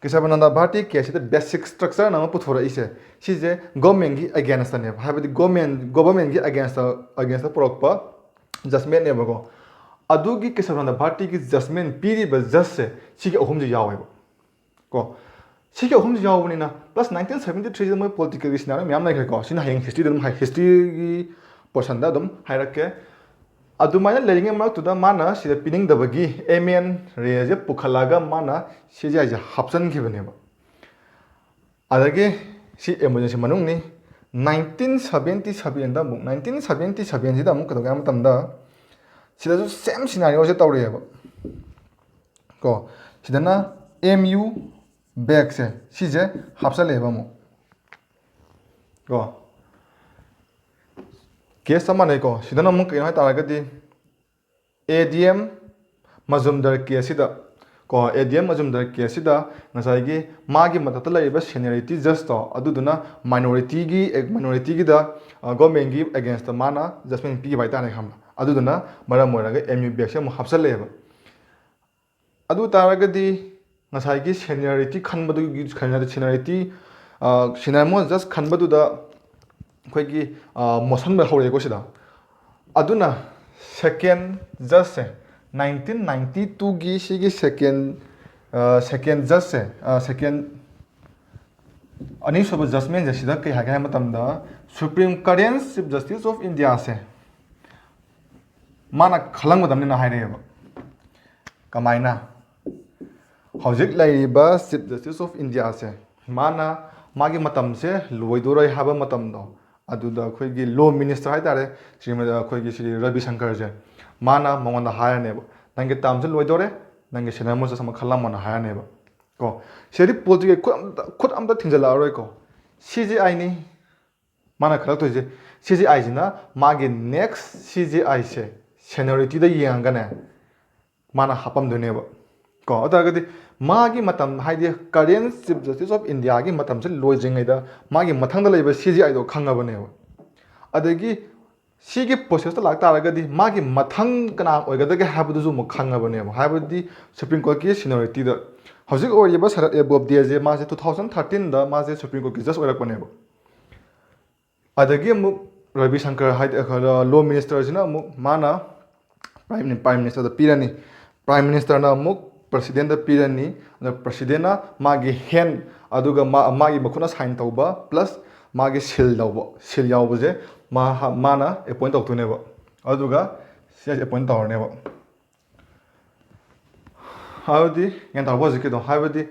ꯀꯦꯁꯥꯕꯥꯅꯟꯗ ꯚꯥꯔꯇꯤ case ꯁꯤꯗ basic structure ꯑꯃ ꯄꯨꯊꯣꯔꯛꯏꯁꯦ, ꯁꯤꯁꯦ government ꯀꯤ against ꯇꯅꯦꯕ꯫ ꯍꯥꯏꯕꯗꯤ government, government ꯀꯤ against, against ꯇ ꯄꯨꯔꯛꯄ judgment ꯅꯦꯕꯀꯣ꯫ ꯑꯗꯨꯒꯤ ꯀꯦꯁꯥꯕꯥꯅꯟꯗ ꯚꯥꯔꯇꯤꯒꯤ judgment ꯄꯤꯔꯤꯕ judge ꯁꯦ ꯁꯤꯒꯤ ꯑꯍꯨꯝꯁꯦ ꯌꯥꯎꯋꯦꯕ ꯀꯣ꯫ ꯁꯤꯒꯤ ꯑꯍꯨꯝꯁꯦ ꯌꯥꯎꯕꯅꯤꯅ, plus nineteen seventy three ꯁꯤꯗ ꯃꯣꯏ political ꯒꯤ scenario ꯃꯌꯥꯝ ꯂꯩꯈ꯭ꯔꯦꯀꯣ꯫ ꯁꯤꯅ ꯍꯌꯦꯡ history ꯗ ꯑꯗꯨꯝ ꯍꯥꯏ-, history ꯒꯤ portion ꯗ ꯑꯗꯨꯝ ꯍꯥꯏꯔꯛꯀꯦ꯫ ꯑꯗꯨꯃꯥꯏꯅ ꯂꯩꯔꯤꯉꯩ ꯃꯔꯛꯇꯨꯗ ꯃꯥꯅ ꯁꯤꯗ ꯄꯤꯅꯤꯡꯗꯕꯒꯤ M N Ray ꯁꯦ ꯄꯨꯈꯠꯂꯒ ꯃꯥꯅ C J I ꯁꯦ ꯍꯥꯞꯆꯤꯟꯈꯤꯕꯅꯦꯕ꯫ ꯑꯗꯒꯤ ꯁꯤ emergency ꯃꯅꯨꯡꯅꯤ꯫ Nineteen seventy seven ꯗ ꯑꯃꯨꯛ, nineteen seventy seven ꯁꯤꯗ ꯑꯃꯨꯛ ꯀꯩꯗꯧꯒꯦ ꯍꯥꯏꯕ ꯃꯇꯝꯗ, ꯁꯤꯗꯁꯨ same scenario ꯁꯦ ꯇꯧꯔꯛꯑꯦꯕ ꯀꯣ꯫ ꯁꯤꯗꯅ M U Beg ꯁꯦ, ꯁꯤꯁꯦ ꯍꯥꯞꯆꯜꯂꯛꯑꯦꯕ ꯑꯃꯨꯛ ꯀꯣ꯫ Case ꯆꯞ ꯃꯥꯟꯅꯩꯀꯣ꯫ ꯁꯤꯗꯅ ꯑꯃꯨꯛ ꯀꯩꯅꯣ ꯍꯥꯏ ꯇꯥꯔꯒꯗꯤ, A D M Majumdar case ꯁꯤꯗ ꯀꯣ, ꯑꯦ ꯗꯤ ꯑꯦꯝ ꯃꯖꯨꯝꯗꯔ ꯀꯦꯁꯁꯤꯗ ꯉꯁꯥꯏꯒꯤ ꯃꯥꯒꯤ ꯃꯊꯛꯇ ꯂꯩꯔꯤꯕ ꯁꯦꯅꯤꯌꯣꯔꯤꯇꯤ ꯖꯁꯇꯣ, ꯑꯗꯨꯗꯨꯅ ꯃꯥꯏꯅꯣꯔꯤꯇꯤꯒꯤ, ꯃꯥꯏꯅꯣꯔꯤꯇꯤꯒꯤꯗ ꯒꯣꯔꯃꯦꯟꯒꯤ ꯑꯦꯒꯦꯟꯁꯇ ꯃꯥꯅ ꯖꯁꯃꯦꯟ ꯄꯤꯈꯤꯕ ꯍꯥꯏꯇꯥꯔꯦ, ꯈꯪꯕ꯭ꯔꯥ? ꯑꯗꯨꯗꯨꯅ ꯃꯔꯝ ꯑꯣꯏꯔꯒ ꯑꯦꯝ ꯌꯨ ꯕꯦꯛꯁꯦ ꯑꯃꯨꯛ ꯍꯥꯞꯆꯜꯂꯛꯑꯦꯕ꯫ ꯑꯗꯨ ꯇꯥꯔꯒꯗꯤ ꯉꯁꯥꯏꯒꯤ ꯁꯦꯅꯤꯌꯣꯔꯤꯇꯤ ꯈꯟꯕꯗꯨꯒꯤ, ꯁꯦꯅꯤꯌꯣꯔꯤꯇꯤ, ꯁꯦꯅꯤꯌꯣꯔ ꯃꯣꯁ ꯖꯁ ꯈꯟꯕꯗꯨꯗ ꯑꯩꯈꯣꯏꯒꯤ ꯃꯣꯁꯟ ꯍꯧꯔꯛꯑꯦꯀꯣ ꯁꯤꯗ꯫ ꯑꯗꯨꯅ ꯁꯦꯀꯦꯟ ꯖꯁꯁꯦ, ꯅꯥꯏꯟꯇꯤꯟ ꯅꯥꯏꯟꯇꯤ ꯇꯨꯒꯤ ꯁꯤꯒꯤ ꯁꯦꯀꯦꯟ, ꯁꯦꯀꯦꯟ ꯖꯁꯁꯦ, ꯁꯦꯀꯦꯟ, ꯑꯅꯤꯁꯨꯕ ꯖꯁꯃꯦꯟꯁꯦ ꯁꯤꯗ ꯀꯩ ꯍꯥꯏꯒꯦ ꯍꯥꯏꯕ ꯃꯇꯝꯗ, supreme current chief justice of ꯏꯟꯗꯤꯌꯥꯁꯦ ꯃꯥꯅ ꯈꯜꯂꯝꯒꯗꯕꯅꯤꯅ ꯍꯥꯏꯔꯛꯑꯦꯕ꯫ ꯀꯃꯥꯏꯅ? ꯍꯧꯖꯤꯛ ꯂꯩꯔꯤꯕ ꯆꯤꯐ ꯖꯁꯇꯤꯁ ꯑꯣꯐ ꯏꯟꯗꯤꯌꯥꯁꯦ, ꯃꯥꯅ, ꯃꯥꯒꯤ ꯃꯇꯝꯁꯦ ꯂꯣꯏꯗꯣꯔꯦ ꯍꯥꯏꯕ ꯃꯇꯝꯗꯣ, ꯑꯗꯨꯗ ꯑꯩꯈꯣꯏꯒꯤ ꯂꯣ ꯃꯤꯅꯤꯁꯇꯔ ꯍꯥꯏꯇꯥꯔꯦ, ꯁ꯭ꯔꯤꯃ-, ꯑꯩꯈꯣꯏꯒꯤ ꯁ꯭ꯔꯤ ꯔꯕꯤ ꯁꯪꯀꯔꯁꯦ, ꯃꯥꯅ ꯃꯉꯣꯟꯗ ꯍꯥꯏꯔꯅꯦꯕ, "ꯅꯪꯒꯤ ꯇꯥꯔꯝꯁꯦ ꯂꯣꯏꯗꯣꯔꯦ, ꯅꯪꯒꯤ ꯁꯦꯅꯤꯌꯣꯔ ꯃꯣꯁ ꯖꯁ ꯑꯃ ꯈꯜꯂꯝꯃꯣꯅ" ꯍꯥꯏꯔꯅꯦꯕ꯫ ꯀꯣ, ꯁꯤꯗꯗꯤ ꯄꯣꯠꯇꯨꯒꯤ ꯈꯨꯠ ꯑꯝꯇ, ꯈꯨꯠ ꯑꯝꯇ ꯊꯤꯟꯖꯜꯂꯛꯑꯔꯣꯏꯀꯣ꯫ ꯁꯤ ꯖꯤ ꯑꯥꯏꯅꯤ ꯃꯥꯅ ꯈꯜꯂꯛꯇꯣꯏꯁꯦ꯫ ꯁꯤ ꯖꯤ ꯑꯥꯏꯁꯤꯅ ꯃꯥꯒꯤ ꯅꯦꯛꯁ ꯁꯤ ꯖꯤ ꯑꯥꯏꯁꯦ ꯁꯦꯅꯤꯌꯣꯔꯤꯇꯤꯗ ꯌꯦꯡꯉꯒꯅꯦ ꯃꯥꯅ ꯍꯥꯞꯄꯝꯗꯣꯏꯅꯦꯕ꯫ ꯀꯣ, ꯑꯗꯨ ꯇꯥꯔꯒꯗꯤ ꯃꯥꯒꯤ ꯃꯇꯝ, ꯍꯥꯏꯗꯤ ꯀꯔꯦꯟ ꯆꯤꯐ ꯖꯁꯇꯤꯁ ꯑꯣꯐ ꯏꯟꯗꯤꯌꯥꯒꯤ ꯃꯇꯝꯁꯦ ꯂꯣꯏꯗ꯭ꯔꯤꯉꯩꯗ ꯃꯥꯒꯤ ꯃꯊꯪꯗ ꯂꯩꯕ ꯁꯤ ꯖꯤ ꯑꯥꯏꯗꯣ ꯈꯪꯉꯕꯅꯦꯕ꯫ ꯑꯗꯒꯤ ꯁꯤꯒꯤ ꯄ꯭ꯔꯣꯁꯦꯁꯇ ꯂꯥꯛ ꯇꯥꯔꯒꯗꯤ ꯃꯥꯒꯤ ꯃꯊꯪ ꯀꯅꯥ ꯑꯣꯏꯒꯗꯒꯦ ꯍꯥꯏꯕꯗꯨꯁꯨ ꯑꯃꯨꯛ ꯈꯪꯉꯕꯅꯦꯕ꯫ ꯍꯥꯏꯕꯗꯤ ꯁꯨꯄ꯭ꯔꯤꯝ ꯀꯣꯔꯠꯀꯤ ꯁꯦꯅꯤꯌꯣꯔꯤꯇꯤꯗ ꯍꯧꯖꯤꯛ ꯑꯣꯏꯔꯤꯕ ꯁꯔꯠ ꯑꯦ ꯕꯣꯕꯗꯦꯁꯦ, ꯃꯥꯁꯦ ꯇꯨ ꯊꯥꯎꯖꯟ ꯊꯥꯔꯇꯤꯟꯗ ꯃꯥꯁꯦ ꯁꯨꯄ꯭ꯔꯤꯝ ꯀꯣꯔꯠꯀꯤ ꯖꯁ ꯑꯣꯏꯔꯛꯄꯅꯦꯕ꯫ ꯑꯗꯒꯤ ꯑꯃꯨꯛ ꯔꯕꯤ ꯁꯪꯀꯔ ꯍꯥꯏꯗꯤ, ꯑ, ꯂꯣ ꯃꯤꯅꯤꯁꯇꯔꯁꯤꯅ ꯑꯃꯨꯛ ꯃꯥꯅ ꯄ꯭ꯔꯥꯏꯝ, ꯄ꯭ꯔꯥꯏꯝ ꯃꯤꯅꯤꯁꯇꯔꯗ ꯄꯤꯔꯅꯤ꯫ ꯄ꯭ꯔꯥꯏꯝ ꯃꯤꯅꯤꯁꯇꯔꯅ ꯑꯃꯨꯛ ꯄ꯭ꯔꯁꯤꯗꯦꯟꯗ ꯄꯤꯔꯅꯤ꯫ ꯑꯗ ꯄ꯭ꯔꯁꯤꯗꯦꯟꯅ ꯃꯥꯒꯤ ꯍꯦꯟ, ꯑꯗꯨꯒ ꯃꯥ-, ꯃꯥꯒꯤ ꯃꯈꯨꯠꯅ ꯁꯥꯏꯟ ꯇꯧꯕ, ꯄ꯭ꯂꯁ ꯃꯥꯒꯤ ꯁꯤꯜ ꯌꯥꯎꯕ, ꯁꯤꯜ ꯌꯥꯎꯕꯁꯦ ꯃꯥ-, ꯃꯥꯅ ꯑꯦꯄꯣꯏꯟ ꯇꯧꯗꯣꯏꯅꯦꯕ꯫ ꯑꯗꯨꯒ ꯁꯤ ꯑꯦꯄꯣꯏꯟ ꯇꯧꯔꯅꯦꯕ꯫ ꯍꯥꯏꯕꯗꯤ, ꯒ꯭ꯌꯥꯟ ꯇꯥꯔꯕꯣ ꯍꯧꯖꯤꯛꯀꯤꯗꯣ? ꯍꯥꯏꯕꯗꯤ,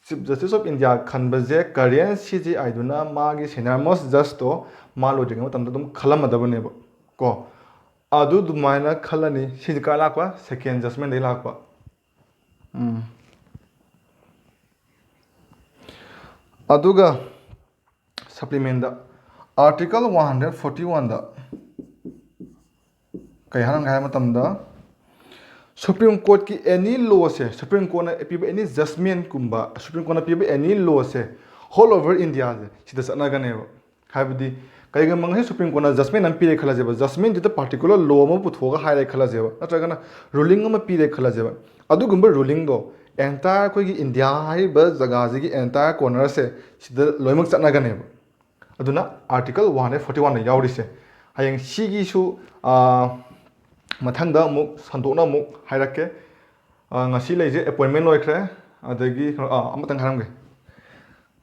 ꯆꯤꯐ ꯖꯁꯇꯤꯁ ꯑꯣꯐ ꯏꯟꯗꯤꯌꯥ ꯈꯟꯕꯁꯦ ꯀꯔꯦꯟ ꯁꯤ ꯖꯤ ꯑꯥꯏꯗꯨꯅ ꯃꯥꯒꯤ ꯁꯦꯅꯤꯌꯔ ꯃꯣꯁ ꯖꯁꯇꯣ ꯃꯥ ꯂꯣꯏꯗ꯭ꯔꯤꯉꯩ ꯃꯇꯝꯗ ꯑꯗꯨꯝ ꯈꯜꯂꯝꯃꯗꯕꯅꯦꯕ꯫ ꯀꯣ, ꯑꯗꯨ ꯑꯗꯨꯃꯥꯏꯅ ꯈꯜꯂꯅꯤ꯫ ꯁꯤꯗꯤ ꯀꯥꯏ ꯂꯥꯛꯄ? ꯁꯦꯀꯦꯟ ꯖꯁꯃꯦꯟꯗꯒꯤ ꯂꯥꯛꯄ꯫ ꯎꯝ꯫ ꯑꯗꯨꯒ ꯁꯄ꯭ꯂꯤꯃꯦꯟꯗ, ꯑꯥꯔꯇꯤꯀꯜ ꯋꯥꯟ ꯍꯟꯗ꯭ꯔꯦꯠ ꯐꯣꯔꯇꯤ ꯋꯥꯟꯗ ꯀꯩ ꯍꯥꯏꯔꯝꯒꯦ ꯍꯥꯏꯕ ꯃꯇꯝꯗ, Supreme Courtꯀꯤ any lawꯁꯦ, Supreme Courtꯅ ꯄꯤꯕ any judgmentꯀꯨꯝꯕ, Supreme Courtꯅ ꯄꯤꯕ any lawꯁꯦ all over Indiaꯁꯦ ꯁꯤꯗ ꯆꯠꯅꯒꯅꯦꯕ꯫ ꯍꯥꯏꯕꯗꯤ ꯀꯩꯒꯨꯝꯕ ꯉꯁꯤ Supreme Courtꯅ judgment ꯑꯃ ꯄꯤꯔꯦ ꯈꯜꯂꯁꯦꯕ, judgmentꯗꯨꯗ particular law ꯑꯃ ꯄꯨꯊꯣꯛꯑꯒ ꯍꯥꯏꯔꯦ ꯈꯜꯂꯁꯦꯕ, ꯅꯠꯇ꯭ꯔꯒꯅ ruling ꯑꯃ ꯄꯤꯔꯦ ꯈꯜꯂꯁꯦꯕ, ꯑꯗꯨꯒꯨꯝꯕ rulingꯗꯣ entire ꯑꯩꯈꯣꯏꯒꯤ India ꯍꯥꯏꯔꯤꯕ ꯖꯒꯥꯁꯤꯒꯤ entire cornerꯁꯦ ꯁꯤꯗ ꯂꯣꯏꯅꯃꯛ ꯆꯠꯅꯒꯅꯦꯕ꯫ ꯑꯗꯨꯅ Article one forty oneꯗ ꯌꯥꯎꯔꯤꯁꯦ꯫ ꯍꯌꯦꯡ ꯁꯤꯒꯤꯁꯨ, ꯑꯥ, ꯃꯊꯪꯗ ꯑꯃꯨꯛ ꯁꯟꯗꯣꯛꯅ ꯑꯃꯨꯛ ꯍꯥꯏꯔꯛꯀꯦ꯫ ꯑꯥ, ꯉꯁꯤ ꯂꯩꯁꯦ appointment ꯂꯣꯏꯈ꯭ꯔꯦ꯫ ꯑꯗꯒꯤ ꯀꯩꯅꯣ, ꯑꯥ, ꯑꯃꯇꯪ ꯍꯥꯏꯔꯝꯒꯦ꯫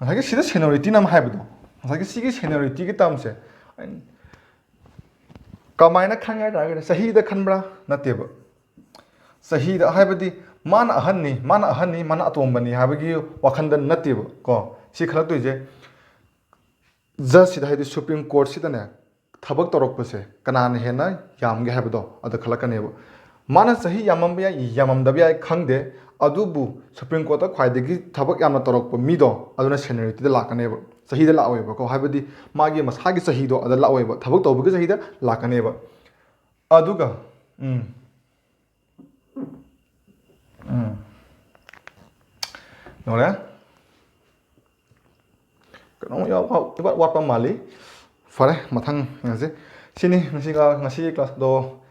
ꯉꯁꯥꯏꯒꯤ ꯁꯤꯗ seniorityꯅ ꯑꯃ ꯍꯥꯏꯕꯗꯣ, ꯉꯁꯥꯏꯒꯤ ꯁꯤꯒꯤ seniorityꯒꯤ termꯁꯦ ꯀꯃꯥꯏꯅ ꯈꯪꯉꯦ ꯍꯥꯏ ꯇꯥꯔꯒꯗꯤ, ꯆꯍꯤꯗ ꯈꯟꯕ꯭ꯔꯥ? ꯅꯠꯇꯦꯕ꯫ ꯆꯍꯤꯗ ꯍꯥꯏꯕꯗꯤ ꯃꯥꯅ ꯑꯍꯟꯅꯤ, ꯃꯥꯅ ꯑꯍꯟꯅꯤ, ꯃꯥꯅ ꯑꯇꯣꯝꯕꯅꯤ ꯍꯥꯏꯕꯒꯤ ꯋꯥꯈꯜꯗ ꯅꯠꯇꯦꯕ ꯀꯣ꯫ ꯁꯤ ꯈꯜꯂꯛꯇꯣꯏꯁꯦ, judgeꯁꯤꯗ, ꯍꯥꯏꯗꯤ Supreme Courtꯁꯤꯗꯅꯦ, ꯊꯕꯛ ꯇꯧꯔꯛꯄꯁꯦ ꯀꯅꯥꯅ ꯍꯦꯟꯅ ꯌꯥꯝꯒꯦ ꯍꯥꯏꯕꯗꯣ ꯑꯗ ꯈꯜꯂꯛꯀꯅꯦꯕ꯫ ꯃꯥꯅ ꯆꯍꯤ ꯌꯥꯝꯃꯝꯕ ꯌꯥꯏ, ꯌꯥꯝꯃꯝꯗꯕ ꯌꯥꯏ, ꯈꯪꯗꯦ, ꯑꯗꯨꯕꯨ Supreme Courtꯇ ꯈ꯭ꯋꯥꯏꯗꯒꯤ ꯊꯕꯛ ꯌꯥꯝꯅ ꯇꯧꯔꯛꯄ ꯃꯤꯗꯣ ꯑꯗꯨꯅ seniorityꯗ ꯂꯥꯛꯀꯅꯦꯕ, ꯆꯍꯤꯗ ꯂꯥꯛꯑꯣꯏꯕꯀꯣ, ꯍꯥꯏꯕꯗꯤ ꯃꯥꯒꯤ ꯃꯁꯥꯒꯤ ꯆꯍꯤꯗꯣ ꯑꯗ ꯂꯥꯛꯑꯣꯏꯕ, ꯊꯕꯛ ꯇꯧꯕꯒꯤ ꯆꯍꯤꯗ ꯂꯥꯛꯀꯅꯦꯕ꯫ ꯑꯗꯨꯒ, ꯎꯝ, ꯎꯝ, ꯌꯧꯔꯦ꯫ ꯀꯩꯅꯣꯝ ꯌꯥꯎ-, ꯏꯋꯥꯠ ꯋꯥꯠꯄ ꯃꯥꯜꯂꯤ꯫ ꯐꯔꯦ, ꯃꯊꯪ ꯌꯦꯡꯁꯤ꯫ ꯁꯤꯅꯤ ꯉꯁꯤꯒ, ꯉꯁꯤꯒꯤ classꯗꯣ,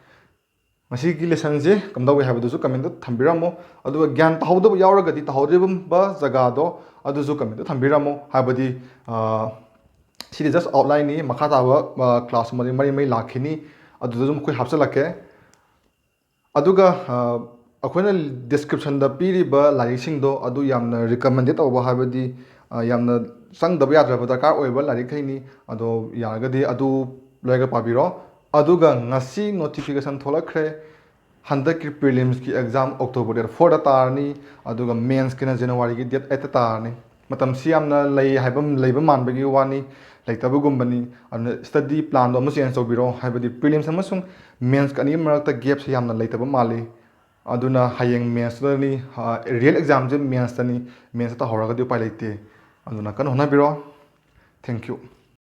ꯉꯁꯤꯒꯤ lessonꯁꯦ ꯀꯝꯗꯧꯏ ꯍꯥꯏꯕꯗꯨꯁꯨ commentꯇ ꯊꯝꯕꯤꯔꯝꯃꯣ꯫ ꯑꯗꯨꯒ ꯒ꯭ꯌꯥꯟ ꯇꯥꯍꯧꯗꯕ ꯌꯥꯎꯔꯒꯗꯤ, ꯇꯥꯍꯧꯗ꯭ꯔꯤꯕ ꯖꯒꯥꯗꯣ ꯑꯗꯨꯁꯨ commentꯇ ꯊꯝꯕꯤꯔꯝꯃꯣ꯫ ꯍꯥꯏꯕꯗꯤ, ꯑ, ꯁꯤꯗꯤ just outlineꯅꯤ, ꯃꯈꯥ ꯇꯥꯕ, ꯑ, class ꯃꯔꯤ, ꯃꯔꯤ, ꯃꯔꯤ ꯂꯥꯛꯈꯤꯅꯤ, ꯑꯗꯨꯗ ꯑꯗꯨꯝ ꯑꯩꯈꯣꯏ ꯍꯥꯞꯆꯤꯜꯂꯛꯀꯦ꯫ ꯑꯗꯨꯒ, ꯑ, ꯑꯩꯈꯣꯏꯅ descriptionꯗ ꯄꯤꯔꯤꯕ ꯂꯥꯏꯔꯤꯛꯁꯤꯡꯗꯣ ꯑꯗꯨ ꯌꯥꯝꯅ recommended ꯇꯧꯕ, ꯍꯥꯏꯕꯗꯤ, ꯑ, ꯌꯥꯝꯅ ꯆꯪꯗꯕ ꯌꯥꯗ꯭ꯔꯕ ꯗꯔꯀꯥꯔ ꯑꯣꯏꯕ ꯂꯥꯏꯔꯤꯛꯈꯩꯅꯤ꯫ ꯑꯗꯣ ꯌꯥꯔꯒꯗꯤ ꯑꯗꯨ ꯂꯣꯏꯔꯒ ꯄꯥꯕꯤꯔꯣ꯫ ꯑꯗꯨꯒ ꯉꯁꯤ notification ꯊꯣꯛꯂꯛꯈ꯭ꯔꯦ, ꯍꯟꯗꯛꯀꯤ prelims ꯀꯤ exam October date four ꯗ ꯇꯥꯔꯅꯤ, ꯑꯗꯨꯒ mains ꯀꯤꯅ January ꯒꯤ date eight ꯇ ꯇꯥꯔꯅꯤ꯫ ꯃꯇꯝꯁꯤ ꯌꯥꯝꯅ ꯂꯩ ꯍꯥꯏꯕ, ꯂꯩꯕ ꯃꯥꯟꯕꯒꯤ ꯋꯥꯅꯤ, ꯂꯩꯇꯕꯒꯨꯝꯕꯅꯤ꯫ ꯑꯗꯨꯅ study plan ꯗꯣ ꯑꯃ change ꯇꯧꯕꯤꯔꯣ, ꯍꯥꯏꯕꯗꯤ prelims ꯑꯃꯁꯨꯡ mains ꯀ ꯑꯅꯤꯒꯤ ꯃꯔꯛꯇ gap ꯁꯦ ꯌꯥꯝꯅ ꯂꯩꯇꯕ ꯃꯥꯜꯂꯤ꯫ ꯑꯗꯨꯅ ꯍꯌꯦꯡ mains ꯇꯅꯤ, ꯑ, real exam ꯁꯦ mains ꯇꯅꯤ, mains ꯇ ꯇꯧꯍꯧꯔꯒꯗꯤ ꯎꯄꯥꯏ ꯂꯩꯇꯦ꯫ ꯑꯗꯨꯅ ꯀꯟꯅ ꯍꯣꯠꯅꯕꯤꯔꯣ꯫ Thank you꯫